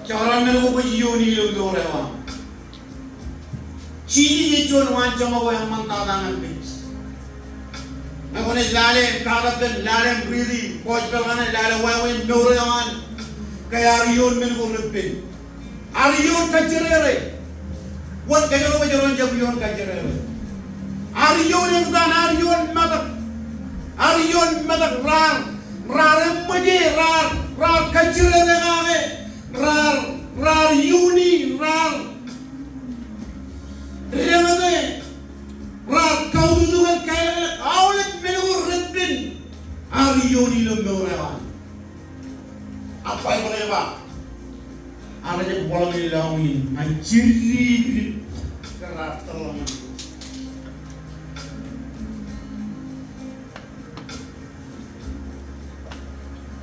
Jekdọọn men ko kwōj iiooni ilo mour eo aṃ. Jisōs ej juon waanjoñak eo eṃṃantata ñan kōj. Ñe kwōnaaj lale im katak kōn, lale im riiti gospel kaṇe, lale wāween mour eo an, ke ear ioon men ko reppen. Ear ioon kajjirere. Wōn kōjro, kōjro en jab ioon kajjirere? Ear ioon eñtaan, ear ioon metak. Ear ioon metak raar, raar eṃōje, raar, raar kajjirere kake. Raar, raar iuni, raar deñōte, raar kautiej, kautiej, aolep men ko reppen ear iuni ilo mour eo an. Ak Baibōḷ ej ba, ak rej bōlen lọñiin ñan jidik, ke raar tōl ñan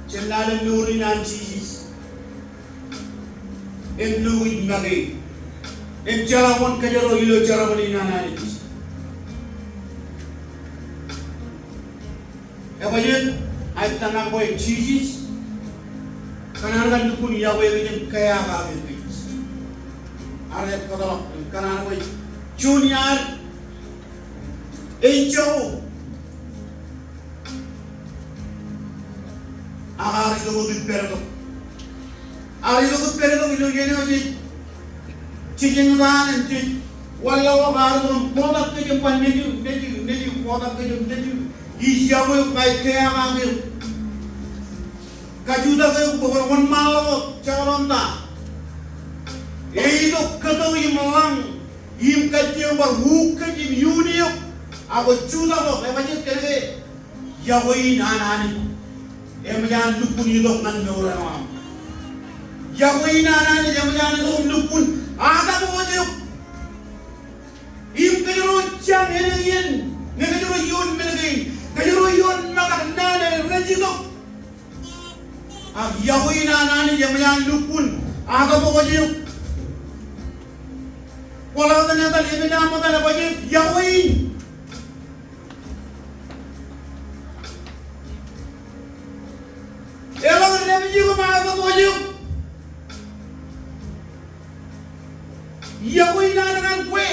Jen lale mour in an Jisōs im lukkuun make im jeḷā wōn kōjro ilo jerbal in an Anij. Ebajjek, ij tōmak bwe Jisōs kōṇaan kar lukkuun yokwe kōj im kea kake kōj. Ak ej kōtḷọk im kōṇaan bwe juon iaad ej jako. Ak ear itok wōt ippān tok. Ear itok wōt ippān tok ilo iien eo jej, jej eñtaan im jej wanlaḷḷọk, ear itok im kotak kōj im ba nejū, nejū, nejū, kotak kōj im nejū. Ij yokwe eok, ij kea kake eok. Kajutak eok bwe kwōn wōnṃaanḷọk wōt, jekdọọn ta. Ej itok kōto im ḷañ im kajjioñ bar uuk kōj im iuni eok. Ak kwōj jutak wōt, ebajjek kōnke yokwe in an Anij eṃōj an lukkuun itok ñan mour eo aṃ. Yokwe in an Anij eṃōj an itok im lukkuun ataṃwe wōt eok. Im kōjro jañ elōñ iien ñe kōjro ioon men kein, kōjro ioon metak naan eo rej itok. Ak yokwe in an Anij eṃōj an lukkuun ataṃwe wōt eok. Kwōḷak etan, etan, eṃōj an etan, ebajjek yokwe in. Eḷaññe dāpij eok im ataṃwe wōt eok, yokwe in an ñan kwe,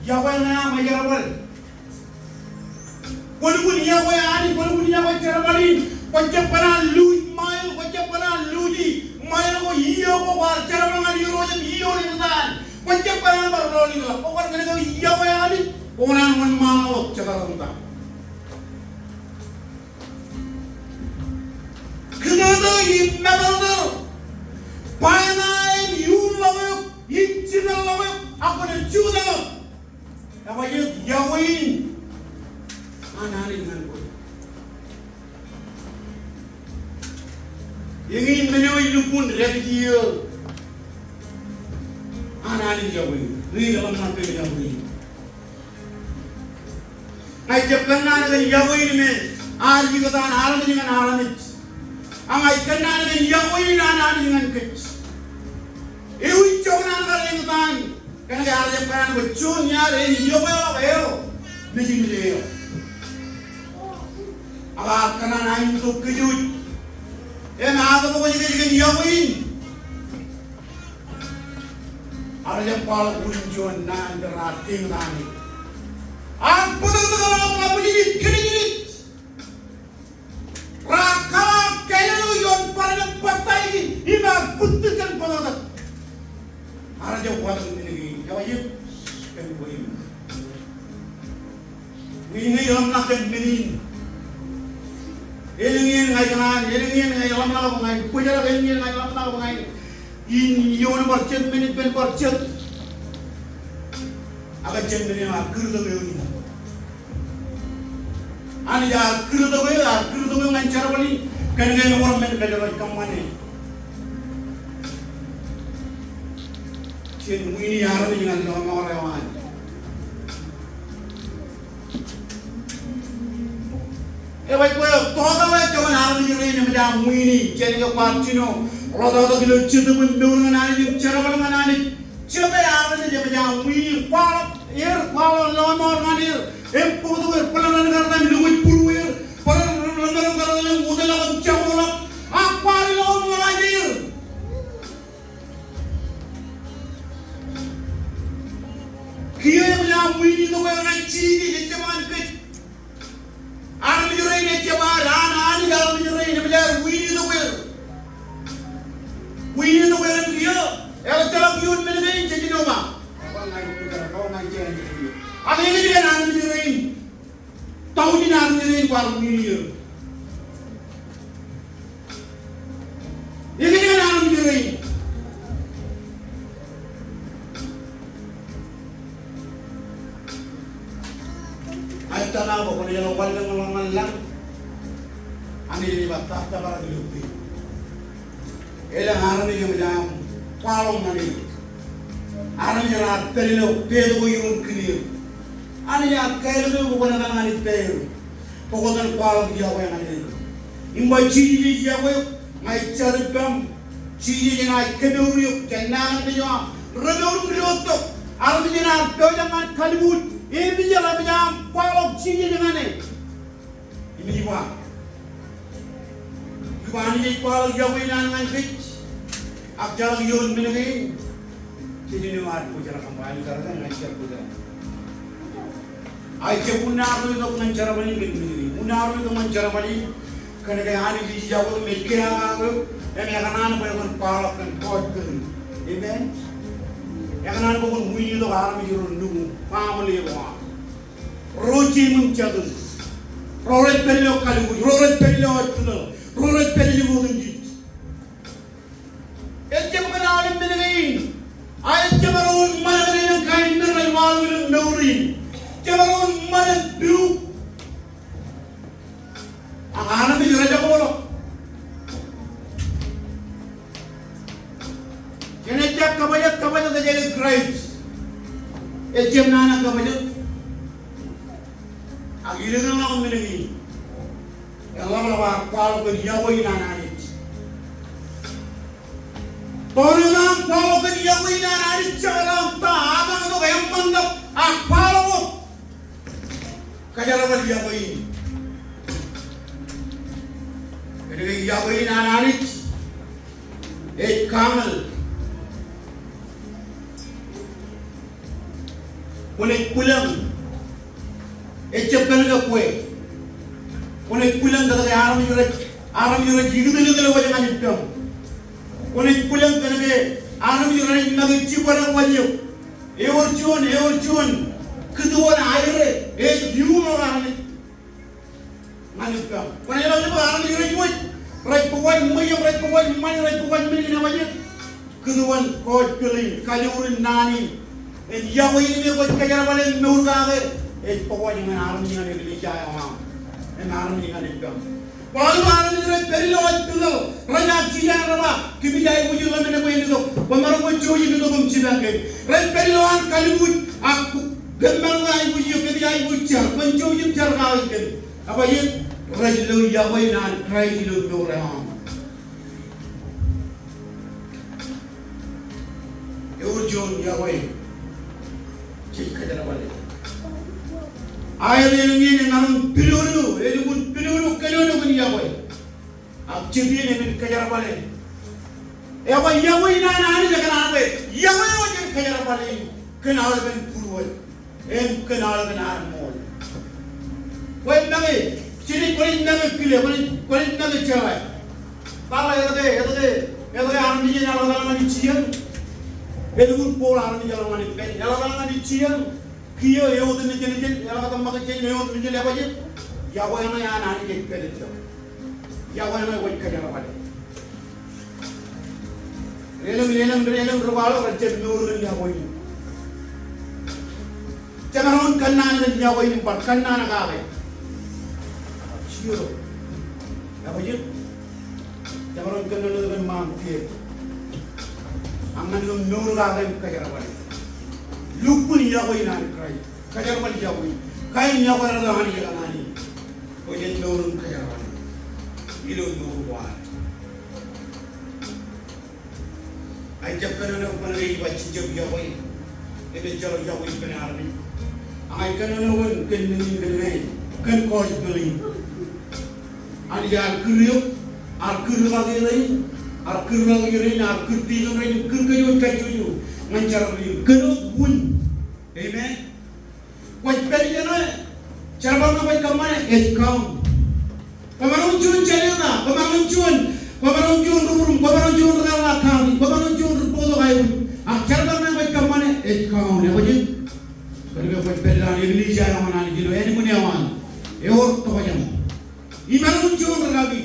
yokwe ñan aṃ jerbal. Kwō lukkuun yokwe Anij, kwō lukkuun yokwe jerbal in, Kwōjab kōṇaan luuj ṃail, kwōjab kōṇaan luuji ṃail ko iiō ko kwaar jerbal ñan Irooj im iioon eñtaan. Kwōjab kōṇaan bar rọọl iḷak, kwō kar kōnke yokwe Anij, kwō kōṇaan wōnṃaanḷọk jekar eñtaan. Kūtōtō im matōrtōr, ba ṇa im iuḷọk eok, im jipeḷḷọk eok, ak kwōnaaj jutak eok. Ebajeet yokwe in an Anij ñan kwe. Eñin men eo ej lukkuun dāpij iiō an Anij yokwe in. Eñin eḷap ṇa kōn yokwe in. Ña ij jab kōnnaan kōn yokwe in me ear ikōtaan armej ñan armej. A ña ij kōnnaan kōn yokwe in an Anij ñan kōj. Ewi jokwe an kar eñtaan. Kōnke ear jab kōṇaan bwe juon iar en iọkwe eo, eo nejin eo. Ak ear kōṇaan aentok kōj wōj im aetokbokjkōj kōn yokwe in. Ear jab kwaḷọk wūnin juon naan bwe raar eñtaan. Ak bōtōktōk eo ear ḷapḷap ijin kōn ijin. Raar kōḷaak kāālōt ioon bōran in bōttoiki im ear bōttok kōn bōtōktōk. Ear jab watōk men kein, ewajet kōn bwe im. Ñe, ñe eḷap ṇa kōn men in. Elōñ iien ña ikōṇaan, elōñ iien ña eḷap ṇa kab ña ikwōjarjar, elōñ iien ña eḷap ṇa kab ña in ioon bar jet men in, ippān bar jet. Ak jet men in ear kūrtok eō in. Anij ear kūrtok eō, ear kūrtok eō ñan jerbal in, kōnke en wōr men kōjro ej kōṃṃane. Jen wiini armej ñan lọmọọr eo an. Ewi kwe, tọọtọọ eo juon armej rein eṃōj aṃ wiini, jān ke kwaar jino, ḷotak tok ilo jetōb im mour ñan Anij im jerbal ñan Anij. Jete armej eṃōj aṃ wiini, kwaḷọk er, kwaḷọk lọmọọr ñan er, im bōktok er, bōlen ren kar etal lukwōj būrueir, bōlen ren kar etal im wōtlọk im jabdewōt, ak kwaar ilọk im ḷaaj er. Kiiō eṃōj aṃ wiini tok er ñan Jisōs, ejjab ñan kōj. Armej rein ejjab ad, an Anij armej rein eṃōj aer wiini tok er. Wiini tok er im kiiō, eḷap ejjeḷọk ioon men kein jej jino ba, eñin kōn armej rein. Taujin armej rein kwaar wiini er. Eñin kōn armej rein. Ak ij tōmak bwe kwōnaaj wanlōñḷọk ñan lañ. Anij ej ba tōprak ilo peid. Elōñ armej eṃōj aṃ kwaḷọk ñan er. Armej raar pād ilo peiṃ ko irooj kōn er. Anij ear kāālōt eok bwe kwōn etal ñan ippāer. Bwe kwōj kwaḷọk yokwe ñan er. Im ba Jisōs ej yokwe eok, ña ij jar ippaṃ. Jisōs enaaj kōmour eok, jān nañinmej eo aṃ. Remour im diwōjtok. Armej enaaj pojak ñan kalbuuj. Epijel eṃōj aṃ kwaḷọk Jisōs ñan e. Im ij ba, ij ba Anij ej kwaḷọk yokwe in an ñan kōj. Ak ejjeḷọk ioon men kein. Jej jino ad kwōjarjar kōn ba, Anij kar kōn ña ij jab kwōjarjar. Ak ij jab unin armej tok ñan jerbal in kōn men kein. Unin armej tok ñan jerbal in. Kōnke Anij ej yokwe im ej kea kake eok. Im ekōṇaan bwe kwōn kwaḷọk kōn kọọt kein. Amen. Ekōṇaan bwe kwōn wiini tok armej ro nukun. Family eo aṃ. Ro jeiṃ im jatūṃ. Ro rej pād ilo kalbuuj, ro rej pād ilo hospital, ro rej pād ilo otemjej. Ejjab kōṇaan men kein. A ejjab ro ṃōṇōṇō in kain men rej waḷọk ilo mour in. Ejjab ro ṃōṇōṇō in piuk. Ak armej rej jab ḷọk. Jen ejjab kabōjrak, kabōjrak ej jān Kraist. Ejjab nana kabōjrak. Ak ilōñḷọk men kein. Eḷapḷọk ak kwaḷọk kōn yokwe in an Anij. Tōre eo aṃ kwaḷọk kōn yokwe in an Anij, jekar aṃ ta, apañ tok, eṃṃan tok, ak kwaḷọk wōt. Kōjerbal yokwe in. Kōnke yokwe in an Anij ej kañōl. Kwōnaaj bwilōñ. Ejjab kōnke kwe. Kwōnaaj bwilōñ kōtke armej rej Armej rej ikōtlōtlōk waj ñan ippaṃ. Kwōnaaj bwilōñ kōn ke armej renaaj make jibadek waj eok. Ewōr juon, ewōr juon kūtuon aerre ej iuṃwin armej ñan ippaṃ. Kwōnaaj leḷọk bwe armej rej wōj, rej bōk waj ṃweiuk, rej bōk waj ṃani, rej bōk waj men in, ebajjek kūtuon kọọj bōlen, kajoor in naan in. Im yokwe in me kwōj kōjerbale im mour kake ej bōk waj ñan armej ñan eklejia eo aṃ im armej ñan ippaṃ. Kwaḷọk ilo armej rej pād ilo hospital, renaaj jijañ, rej ba, kōmij aikuj ḷōmṇak bwe en itok. Kwōmaroñ bwe jouj im itok im jipañ kōm. Rej pād ilo an kalbuuj, ak kōm maroñ aikuj eok, kōmij aikuj jar, kwōn jouj im jar kake kōm. Ebajjek rej lo yokwe in an Kraist ilo mour eo aṃ. Ewōr juon yokwe jej kōjerbale. Aer elōñ in emaroñ pidodo, elukkuun pidodo kōnono kōn yokwe. Ak jet iien epen kōjerbale, ej ba yokwe in an Anij ekōṇaan bwe yokwe eo jen kōjerbale in kōn aolepen būruod im kōn aolepen ad ṃool. Kwōj make, jenaaj, kwōnaaj make kile, kwōnaaj, kwōnaaj make jeḷā. Bar etke, etke, etke armej in eḷapḷọk ñan ijjien? Elukkuun bōk armej eḷapḷọk ñan ippān, eḷapḷọk ñan ijjien. Kiiō eoot nejin, nejin, eḷak tok make ijjien, eoot nejin, ebajjek. Yokwe ṇe an Anij ej pād ijjien. Yokwe ṇe kwōj kōjerbale. Elōñ, elōñ, elōñ ri kwaḷọk rej jab mour kōn yokwe in. Jemaroñ in kōnnaan kōn yokwe in im bar kōnnaan kake. Zero. Ebajjek. Jemaroñ in kōnnaan kōn ṃaan kiiō. Ak ñan kōm mour kake im kōjerbale. Lukkuun yokwe in an Kraist. Kōjerbal yokwe in. Kain yokwe eo Anij ekōṇaan in. Kwōj mour im kōjerbale ilo mour ko ad. Ij jab kōnono kōn ke ij ba jen jab yokwe im ejjeḷọk yokwe ippān armej. Ak ij kōnono kōn, kōn men in, kōn men in, kōn gospel in. Anij ear kūr eok, ear kūr rūkaki rein, ear kūr rūkaki rein, ear kūr dikon rein, kūr kōj wōj kajjojo ñan jerbal in kōnono wōn. Amen. Kwōj pād ijeṇe, jerbal ṇe kwōj kōṃṃane ej kaun. Kwōmaroñ juon janita, kwōmaroñ juon, kwōmaroñ juon ri-būruṃ, kwōmaroñ juon ri-kōḷḷā kaunti, kwōmaroñ juon ri-bōktok aikuj. Ak jerbal ṇe kwōj kōṃṃane ej kaun, ebajjek. Kōn ke kwōj pād ilowaan eklejia eo an Anij ilo ānbwin eo an. Ewōr tokjān. Imaroñ juon rūkaki.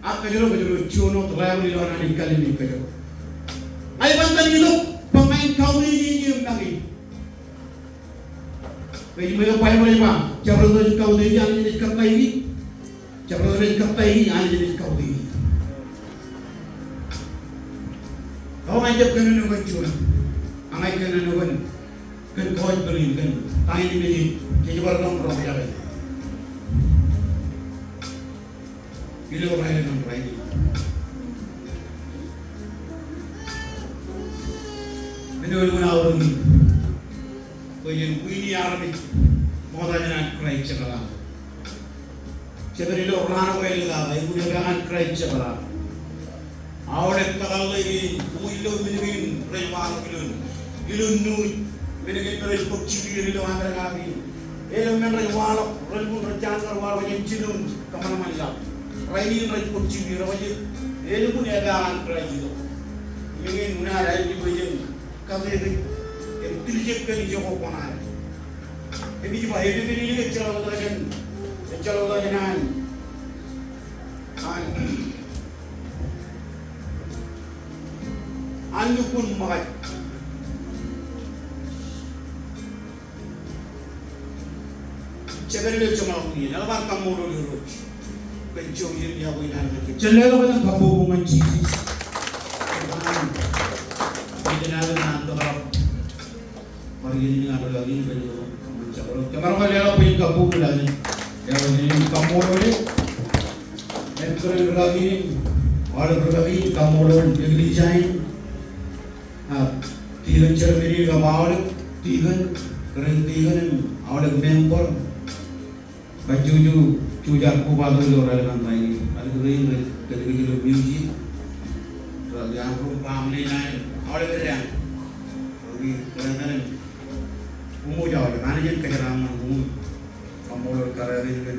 Ak kōjro, kōjro juon wōt level ilo an Anij kallimjek kōjro. Ak eban tok itok, bwe ña in kautiej eō im make. Bwe ej ṃōk Baibōḷ ej ba, jabdewōt ej kautiej, Anij ej kōttāik e. Jabdewōt ej kōttāik e, Anij ej kautiej e. Ak ña ij jab kōnono kōn juon. Ak ña ij kōnono kōn, kōn gospel in, kōn ta in me jej, jej bar roñ, roñjake. Ilo raelep in rainin. Men eo elukkuun aorōk in. Bwe jen wini armej ṃokta jān an Kraist jekḷaḷ. Jepād ilo raan ko āliktata, elukkuun epaak an Kraist jekḷaḷ. Aolep tōkar ḷe kein, koṃij lo men kein rej waḷọk ilo, ilo news, men kein me rej bōk jikier ilo Amerika kein. Elōñ men rej waḷọk, rej lukkuun rej jañin kar waḷọk jān jinoin kōṃanṃan laḷ. Rainin rej bōk jikier, rej, elukkuun epaak an Kraist itok. Im eñin unin ad aikuj bwe jen kate kōj im tiljek kōn ijo ko koṇaad. Im ij ba, epepen in ejjeḷọk ḷọk jān, ejjeḷọk ḷọk jān an, an, an lukkuun ṃōkaj. Jepād ilo jeṃḷọkin iien, eḷap an kaṃṃoolol Irooj kōn jouj im yokwe in an Anij. Jen leḷọk kōn kabbokbok ñan Jisōs. Jen leḷọk kōn kabbokbok ñan Jisōs. Bar iien in ñan rūkaki in kōn ilo kaṃṃoolol. Jemaroñ ke leḷọk bwe jen kabbokbok ñan Anij. Jen kaṃṃoolol e. Im kōn rūkaki in, aolep rūkaki in, kaṃṃoolol eklejia in. Ak dikon jermen in kab aolep dikon, kōrā in dikon im aolep member. Kajjojo, jujar kobatok ilo raelep in rainin. Āliktata in rej kōtkōj ilo music. Rej iaan ro baaṃle in an, aolep ro ri kōrā in. Koṃij aolep, Anij en kōjeraaṃṃan koṃ. Kaṃṃoolol kōrā in kōn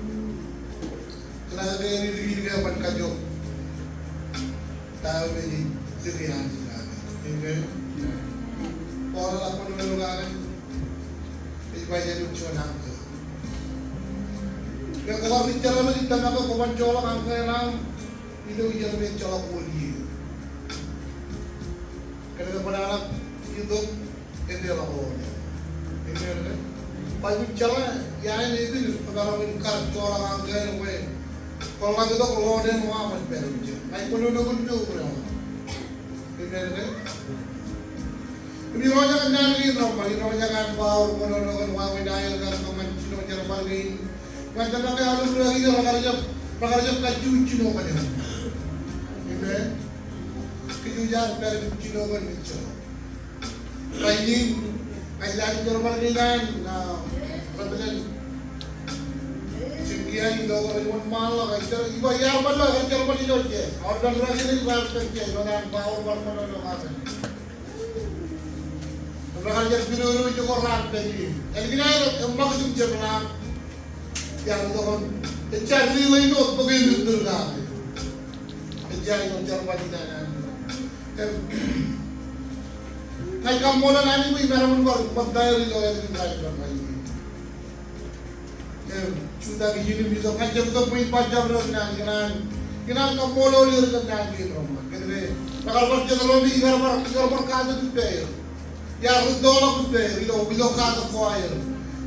Kōnke eñin ke ban kajoor ta eo me ej likūt an Jisōs. Amen. Paul eḷap kōn wōnṃaanḷọk eo, ej ba ej juon anchor. Ke kwō bar ri jeraaṃṃan ej tōmak ke kwō ban joḷọk anchor eo aṃ Ilo iien me ejjeḷọk wōt iiō. Kōnke kwōnaaj itok, eteḷọk ḷọk. Amen. Baibōḷ jeḷā iaan ej ej kōpeḷḷọk in kar joḷọk aō kōn ke kwō ḷak itok ḷọk ṇe eo aṃ pād ijin. Ij kōnono kōn eo eo. Amen. Im irooj aō naan kein reṃṃan, irooj aō an power, kōnono kōn wāween aer kar kōṃṃan jino jerbal kein. Ñan tōmak ke aolep ri-kaki ro rekar jab, rekar jab kajju jino kōn eō. Amen. Kajju jar pād jino kōn eō. Rainin, ij lale jerbal kein an, ah, Reverend Jim Kiai ilo rej wōnṃaanḷọk, ij jar, ij ba iar bar lo, ij jar bar ilo je. Aolep ri-kaki ro rej bar lo je, ilo an power bar kōnono kake. Im rekar jab pidodo ijoko raar pād ie. Ālikin aer eṃṃakūt im jepḷaak. Iar itok im ejja relay ṇe wōt bōk eṃ ettōr kake. Ejja ilo jerbal in an. Im ña ij kaṃṃoolol Anij bwe imaroñ in bar ṃōttaer ilo ālikin raelep in rainin. Im jutak iien im itok, ña ij jab itok bwe in ba jabdewōt naan, ikōṇaan, ikōṇaan kaṃṃoolol er kōn naan kein reṃṃan. Kōn ke rekar bar jet ro me ikar bar, ikar bar katak ippāer. Iar rūttoḷọk ippāer ilo, ilo katak ko aer.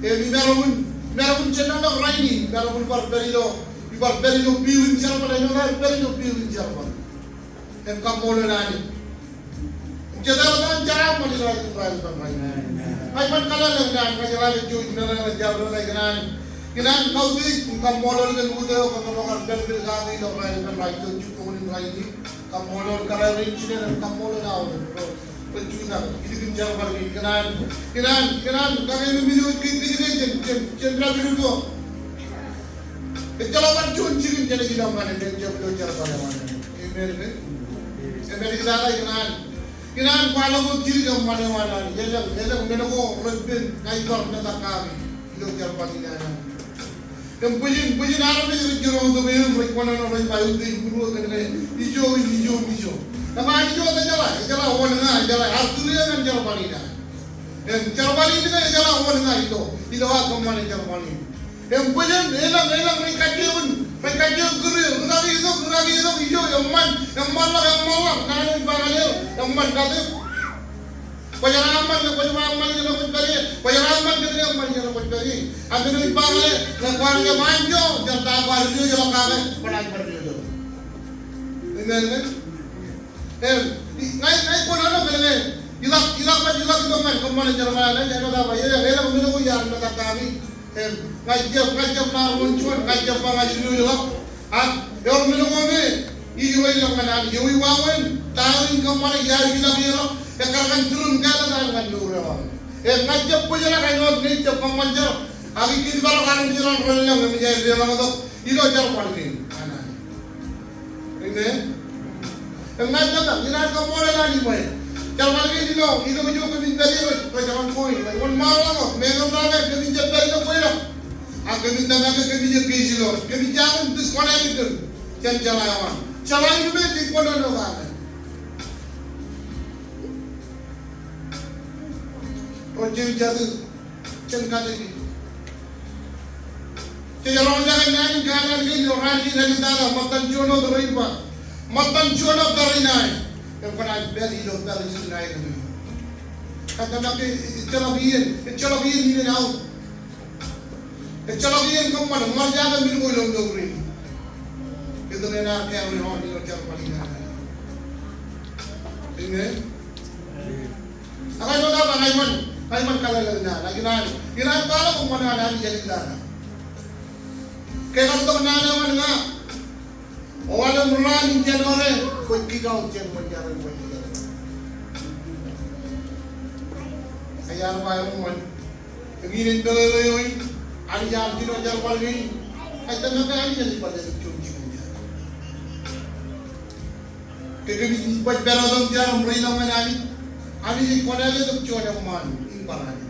Im imaroñ in, imaroñ in jennamḷọk rainin, imaroñ in bar pād ilo, ibar pād ilo field in jerbal, āinwōt aer pād ilo field in jerbal. Im kaṃṃoolol Anij. Jet eḷap an jeraṃṃan ilo aer ej bar ilo rainin. Ij ṃōk kaḷalōñ naan, ña ij jeḷā ke jouj im ej jab ḷọk ikōṇaan. Ikōṇaan kautiej im kaṃṃoolol kōn wūteo kōn ro rekar pād kake ilo rainin, ilo jibboñ in rainin. Kaṃṃoolol kōrā ro in jinen, kaṃṃoolol aolep ro rej jutak ilikin jerbal in. Ikōṇaan, ikōṇaan, ikōṇaan kake men eo ej kōj, kōj, kōj, jān, jān, jān dāpij eo. Ejjeḷọk bar juon jikin jān ilo ṃaan, ejjab ilo jerbal eo an. Amen, amen. Amen, ikōṇaan, ikōṇaan. Ikōṇaan kwaḷọk wōt jidik eṃṃan eo an. Elōñ, elōñ men ko rej pen ña ij bar metak kaki ilo jerbal in an. Im bwijin, bwijin armej rej jiroñ tok eō im rej kōnono rej ba eutiej būruō kōn ke ijo im ijo im ijo. Im Anij wōt ejeḷā, ejeḷā wōn ña, ejeḷā artūr eō ñan jerbal in an. Im jerbal in ke ejeḷā wōn ña ilo, ilo aō kōṃṃane jerbal in. Im bwijin, elōñ, elōñ rej kajjioñ, rej kajjioñ kūr eō, ri-kaki itok, ri-kaki itok ijo, eṃṃan, eṃṃanḷọk, eṃṃanḷọk, naan eo ej ba ñan eō, eṃṃan katak. Kwōjeḷā eṃṃan, kwōjeḷā eṃṃan ijeṇe kwōj pād ie. Kwōjeḷā eṃṃan kōn ke eṃṃan ijeṇe kwōj pād ie. Ak kōn ke ej ba ñan eō, ñe kwaar jab anjọ jān ta kwaar diwōjḷọk kake, kwōnaaj bar diwōjḷọk. Amen, amen. Im, ña, ña ij kōnono kōn ke ilọk, ilọk, ilọk itok ñan kōṃṃane jerbal in an, āinwōt aō ba, elōñ, elōñ men ko iar metak kaki. Im, ña ij jab, ña ij jab ḷaar wōn juon, ña ij jab ba ña ij diwōjḷọk. Ak, ewōr men ko me, ij ruwaakḷọk ñan Anij, ewi wāween ta eo in kōṃṃane iar ilọk, ilọk, ekkar kaṇ tūrun kāālōt an ñan mour eo aṃ. Im ña ij jab bōjrak āinwōt ñe ij jab kōṃṃan jar, ak ij kōjparok armej ro relōñ im ij leḷọk tok ilo jerbal kein an Anij. Amen. Im ña ij tōmak, ikōṇaan kaṃṃoolol Anij bwe jerbal kein ilo, ilo ijo kōmij pād ie rej, rej kōṇaan kwe, rej wōnṃaanḷọk wōt, meñe rej ba ke kōmij jab pād ilo kweilọk. Ak kōmij tōmak ke kōmij ekkejlọk, kōmij jañin disconnected jān jeḷā eo an. Jeḷā eo me jej kōnono kake. Ro jej jatū jān kate. Jej roñjake naan in kanaan kein ilo raan kein āliktata, ṃōttan juon wōt rein ba. Ṃōttan juon wōt rein aer. Im kwōnaaj pād ilo pād ilo naan in. Kōtōmak ke ejjeḷọk iien, ejjeḷọk iien in aō. Ejjeḷọk iien kōṃṃan, ṃōk jake men ko ilo mour in. Kōtōmak ear carry on ilo jerbal in an. Amen. Ak āinwōt aō ba ña iṃōn, ña iṃōn kaḷalōñ naan, ak ikōṇaan, ikōṇaan kwaḷọk eṃṃan an Anij āliktata. Ke kar itok naan eo an ña, wāween raan in January, kwōj kick out jān ṃōn jar in kwōj kick out. Ak iar ba eṃṃan. Im iien in meḷeḷe eo in, Anij ear jino jerbal kein, ij tōmak ke Anij enaaj bar letok juon jikin jar. Ke kōmij baj pād otem jar im reilañ ñan Anij, Anij ej kōṇaan letok juon eṃṃaan in bar Anij.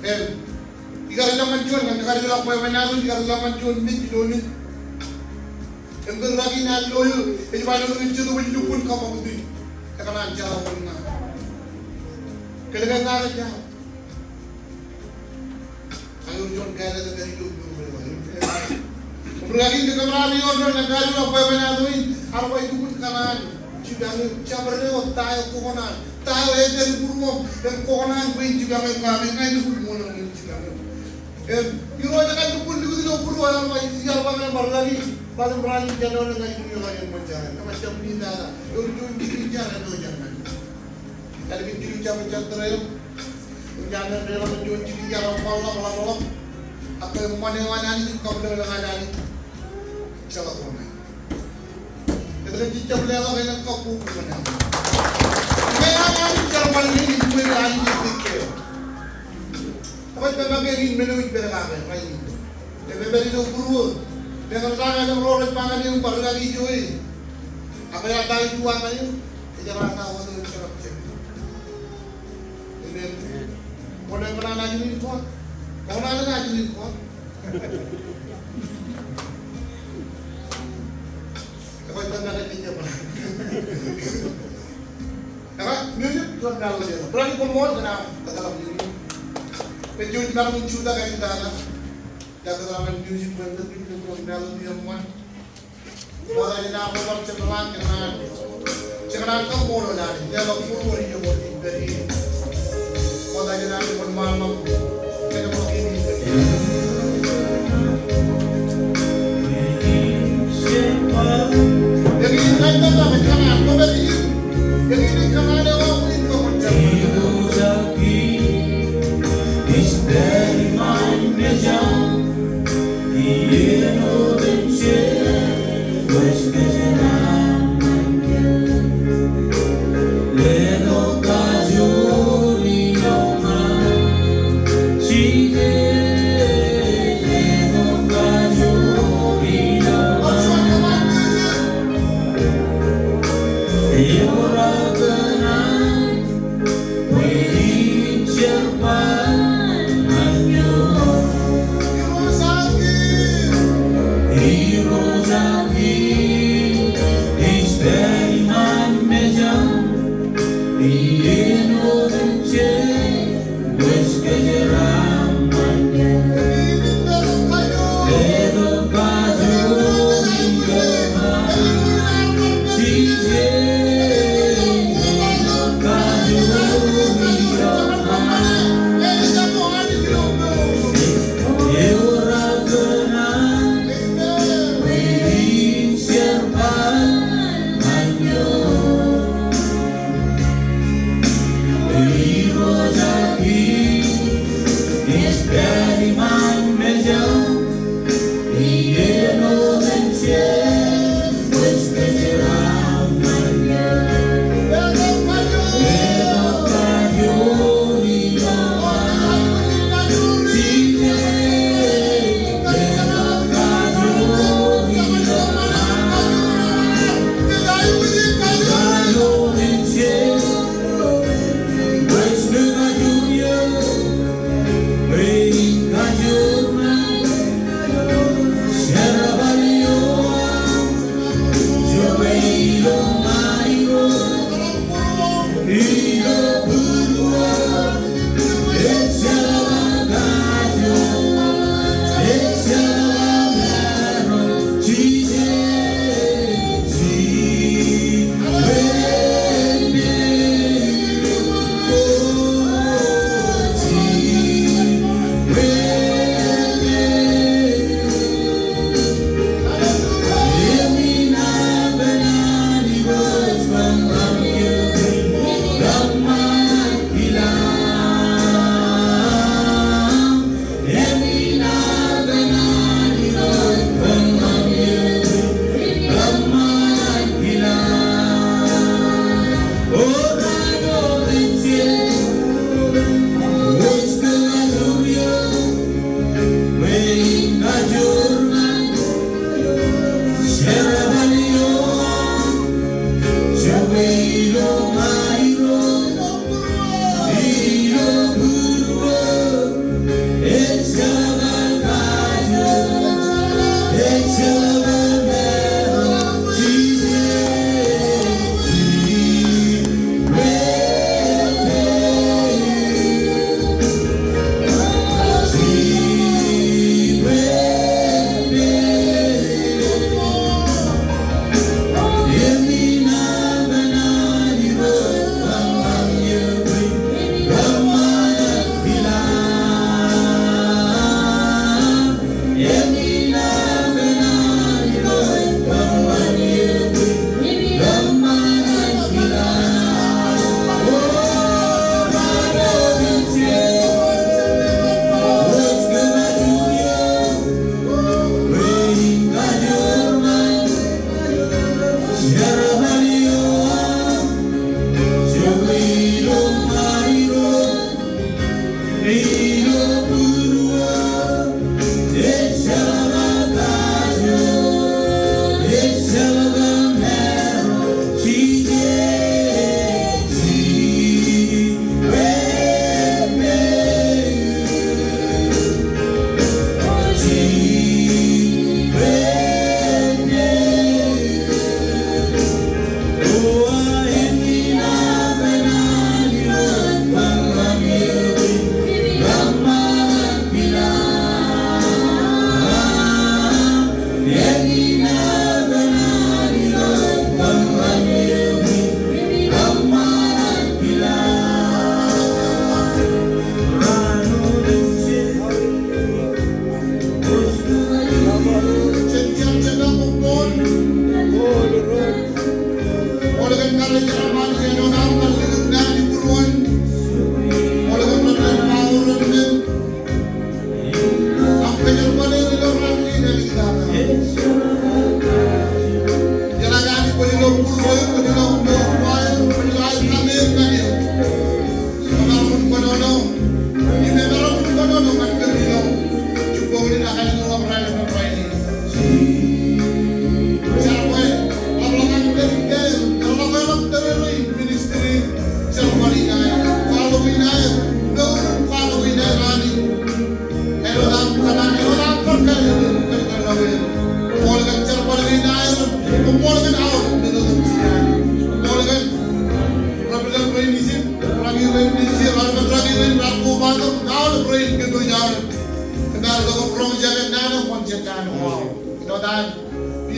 Im ikar ilọk ñan juon, ñan ikar ilọk bwe, bwe naan in ikar ilọk ñan juon mej ilo mej. Im kōn raki naan eo ej ba ilo mej, jet wōj lukkuun kab oktak. Ekōṇaan jeḷā wōn ña. Kōn ke ña rej jeḷā. Ak ewōr juon kāālōt eo ej ilo mour eo aō. Rūkaki in kōmro ri ioon doon ñan kajoor eo bwebwenato in, ear ba ilukkuun kōṇaan jipañ eok, jabdewōt ta eo kwōkōṇaan, ta eo ej pād ibūruōṃ, im kwōkōṇaan bwe in jipañ eok ñan eok, ña ilukkuun ṃool ñan eok, jipañ eok. Im Irooj ej kar lukkuun likūt ilo būruō, ear ba, ear ba ñan eok, rūkaki, bōlen raan in jān doon ña ij itok ilo ṃōn jabdewōt, kōmij jab ṃwiin tata, ewōr juon jikin jar ilo jar ñan eok. Ālikin jilu jabdewōt jar eṇ. Im jān doon rej ḷak juon jikin jar eo ṃaḷoḷọk, ḷapḷọk. Ak kōṃṃan eo an Anij im kabwilōñlōñ an Anij. Jeḷā ko ṇe. Etke jej jab leḷọk elōñ kabbokbok ñan eok? Im eo an Anij jerbal in ej ippān Anij ej pād eo. Kwōj pād make in men eo ij pād kake rainin. Im ej pād ilo būruō. Im eñin ta eo ro rej ba ñan eok, ba rūkaki ijo e. Ak eo ta eo ij uwaak ñan eok, ejerata wōt eo ej jerkakjeṇ. Amen. Kwōn kōṇaan ajri in Kot? Kwōn kōṇaan ajri in Kot? Ekwe, ij tōmak ke ij jab kōṇaan. Ekwe, music, juon melody. Rūkaki, koṃṃool kōn aṃ kōtḷọk music. Ej juon maroñ in jutak āliktata. Ij kōtḷọk music bwe en kōtḷọk juon melody eṃṃan. Ṃokta jān aṃ bar jepḷaak kōn aṃ. Jekōṇaan kaṃṃoolol Anij. Leḷọk būruō ilo ṃokta jān aṃ ṃool ṃaanḷọk. Kōn ṃokta in. Ekwe, ij kōṇaan, kōṇaan eo in kōṃṃan.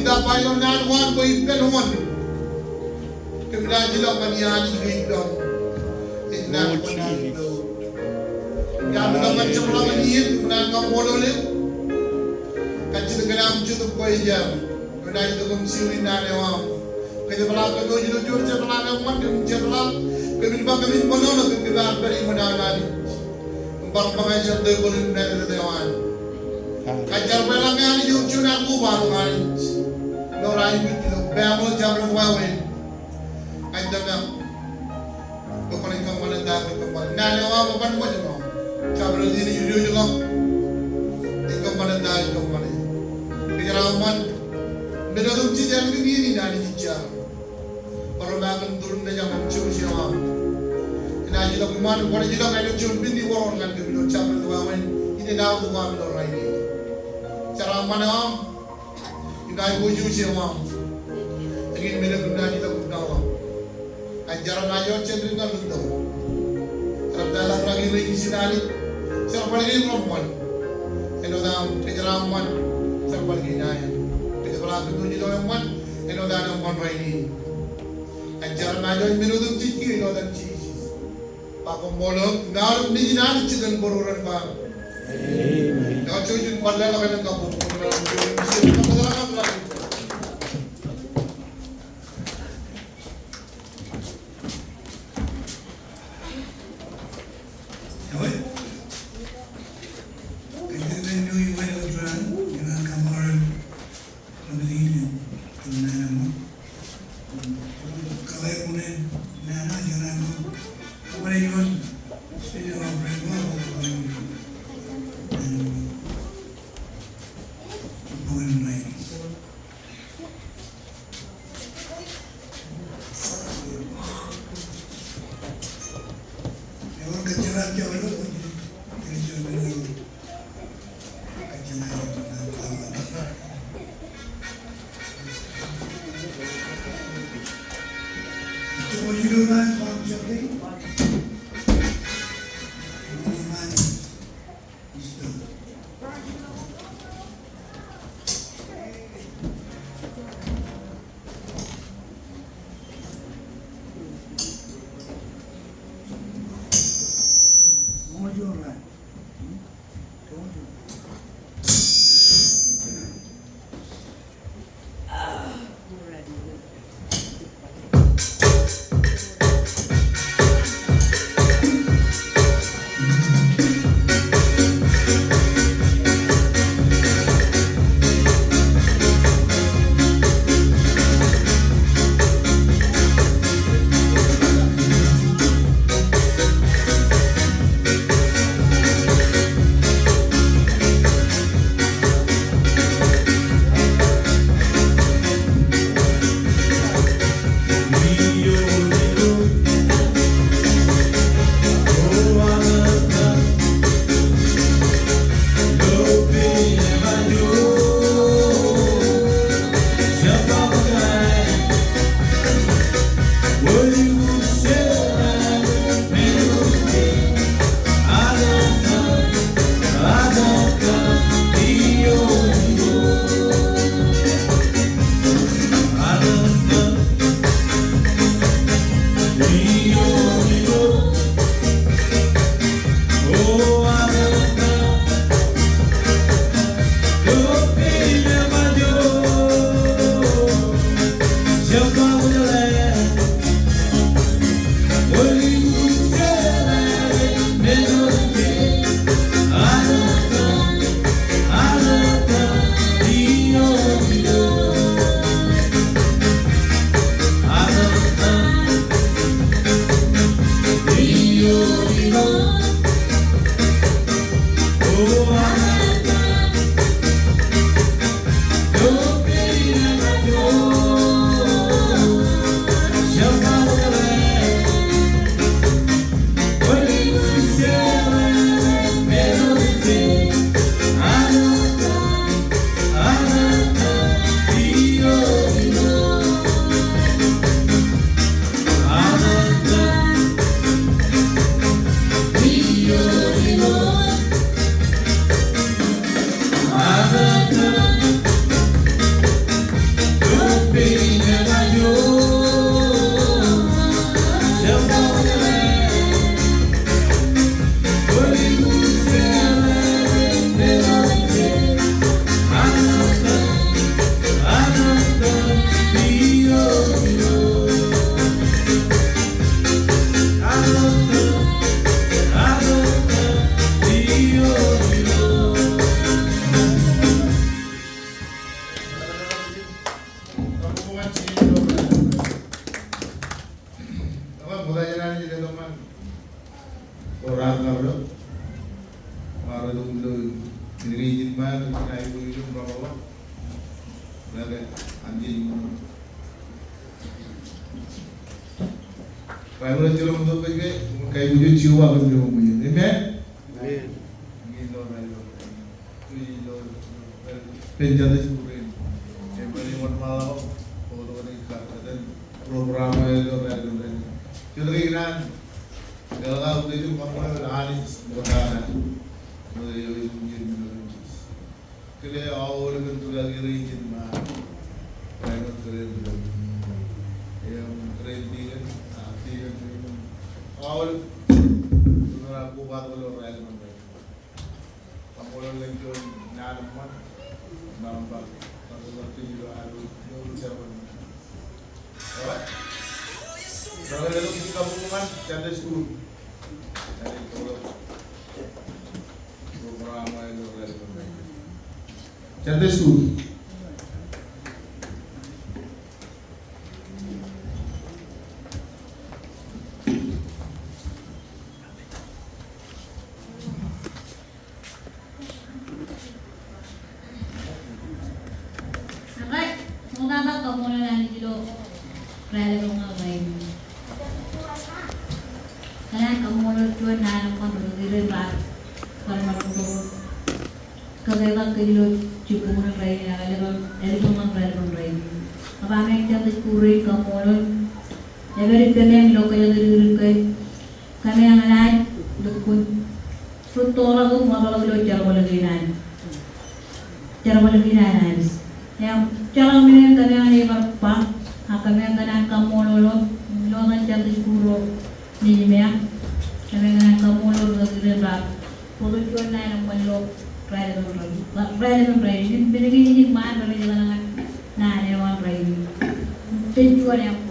Pita ba ilo naan ko an bwe ippān wōn? Kōm naaj ilọk ñan iaan ilo ippām. Ej naan ko an bwe ippām. Iaan ilo ippām, jab ḷōmṇak iien, kōm naan kaṃṃoolol eok. Kajjitōk kōn aṃ Jetōb Kwōjarjar. Kōm naaj itok im siri naan eo aṃ. Kōjepḷaak kōm ilo juon jepḷaak eṃṃan, kōmin jepḷaak, kōmin ba kōmin ṃōṇōṇō, kōm kōm ar pād iṃōn aṃ Anij. Im bar ṃōñā jān tōl in mālōtlōt eo an. Kajjitōk bwe ḷak ñe Anij ewōr juon an kobatok Anij. Ilo raan in, ilo baaṃle jabdewōt wāween. Kajjitōk. Bwe kwōnaaj kōṃṃane ta eo kwōj kōṃṃane. Naan eo aṃ eban ṃōjṇọ. Jabdewōt in ej diwōjḷọk. Ej kōṃṃane ta eo ej kōṃṃane. Kōjeraaṃṃan. Men otemjej ālikin iien in Anij ij jar. Bar ṃōkaj im tūrūṃ mejaṃ im jouj eo aṃ. Inaaj ilọk iṃaan, kwōnaaj ilọk āinwōt juon men in wōr ñan kōm ilo jabdewōt wāween in, inaaj ilọk iṃaan ilo rainin. Jeraaṃṃan eo aṃ. Inaaj bwe jouj eo aṃ. Eñin men eo kōm naaj ilọk im naaj ḷọk. Ak jar eo aṃ eo jen ri ñan rūtto. Jar eo aṃ eo rej ri ñan rūtto. Jar eo aṃ eo rej ri ñan rūtto. Jar eo aṃ eo rej ri ñan rūtto. Āinwōt aṃ, kōjeraaṃṃan. Jar eo aṃ eo rej ri ñan rūtto. Kōjeraaṃṃan. Āinwōt aṃ eṃṃan rainin. Ak jar eo aṃ eo rej men otemjej kiiō ilo etan Jisōs. Ba koṃṃool, ña ḷọk nejin Anij jitōnbōro ren ba. Amen. Eo jouj im bar leḷọk elōñ kabbokbok. Amen. Amen. Program eo ilo raelep in rainin. Ilo rainin, kile aolep in tulak eo rej ijin ṃaan. Raelep in rainin. Im kile deacon, ah, deacon, deacon. Aolep. Ilo raelep in rainin. Kaṃṃoolol ḷọk juon naan eṃṃan. Naan eṃṃan. All right. Sunday school. Sunday school. All right, ṃoktata kaṃṃoolol Anij ilo raelep in rainin. Kōn an kaṃṃoolol juon naan eṃṃan rej kile raar bar ṃōk tok. Kōkketak kōj ilo jibboñ in rainin, ak eḷap, eḷap in raelep in rainin. Kōmij Sunday school rein kaṃṃoolol. Ej pād ippān ilo kōjatdikdik ke kōmeañ enaaj lukkuun rūttoḷọk im ḷapḷọk ilo jerbal kein an, jerbal kein an Anij. Im jeḷā men in kōmeañ enaaj bar ba, ak kōmeañ kōṇaan kaṃṃoolol ilo etan Sunday school ro nejime, kōmeañ kōṇaan kaṃṃoolol ri kaki ro raar bōk juon naan eṃṃan ilo raelep in rainin, raelep in rainin. Im men kein ej ṃaan rej kōṇaan naan eo an rainin. Jen juon eṃ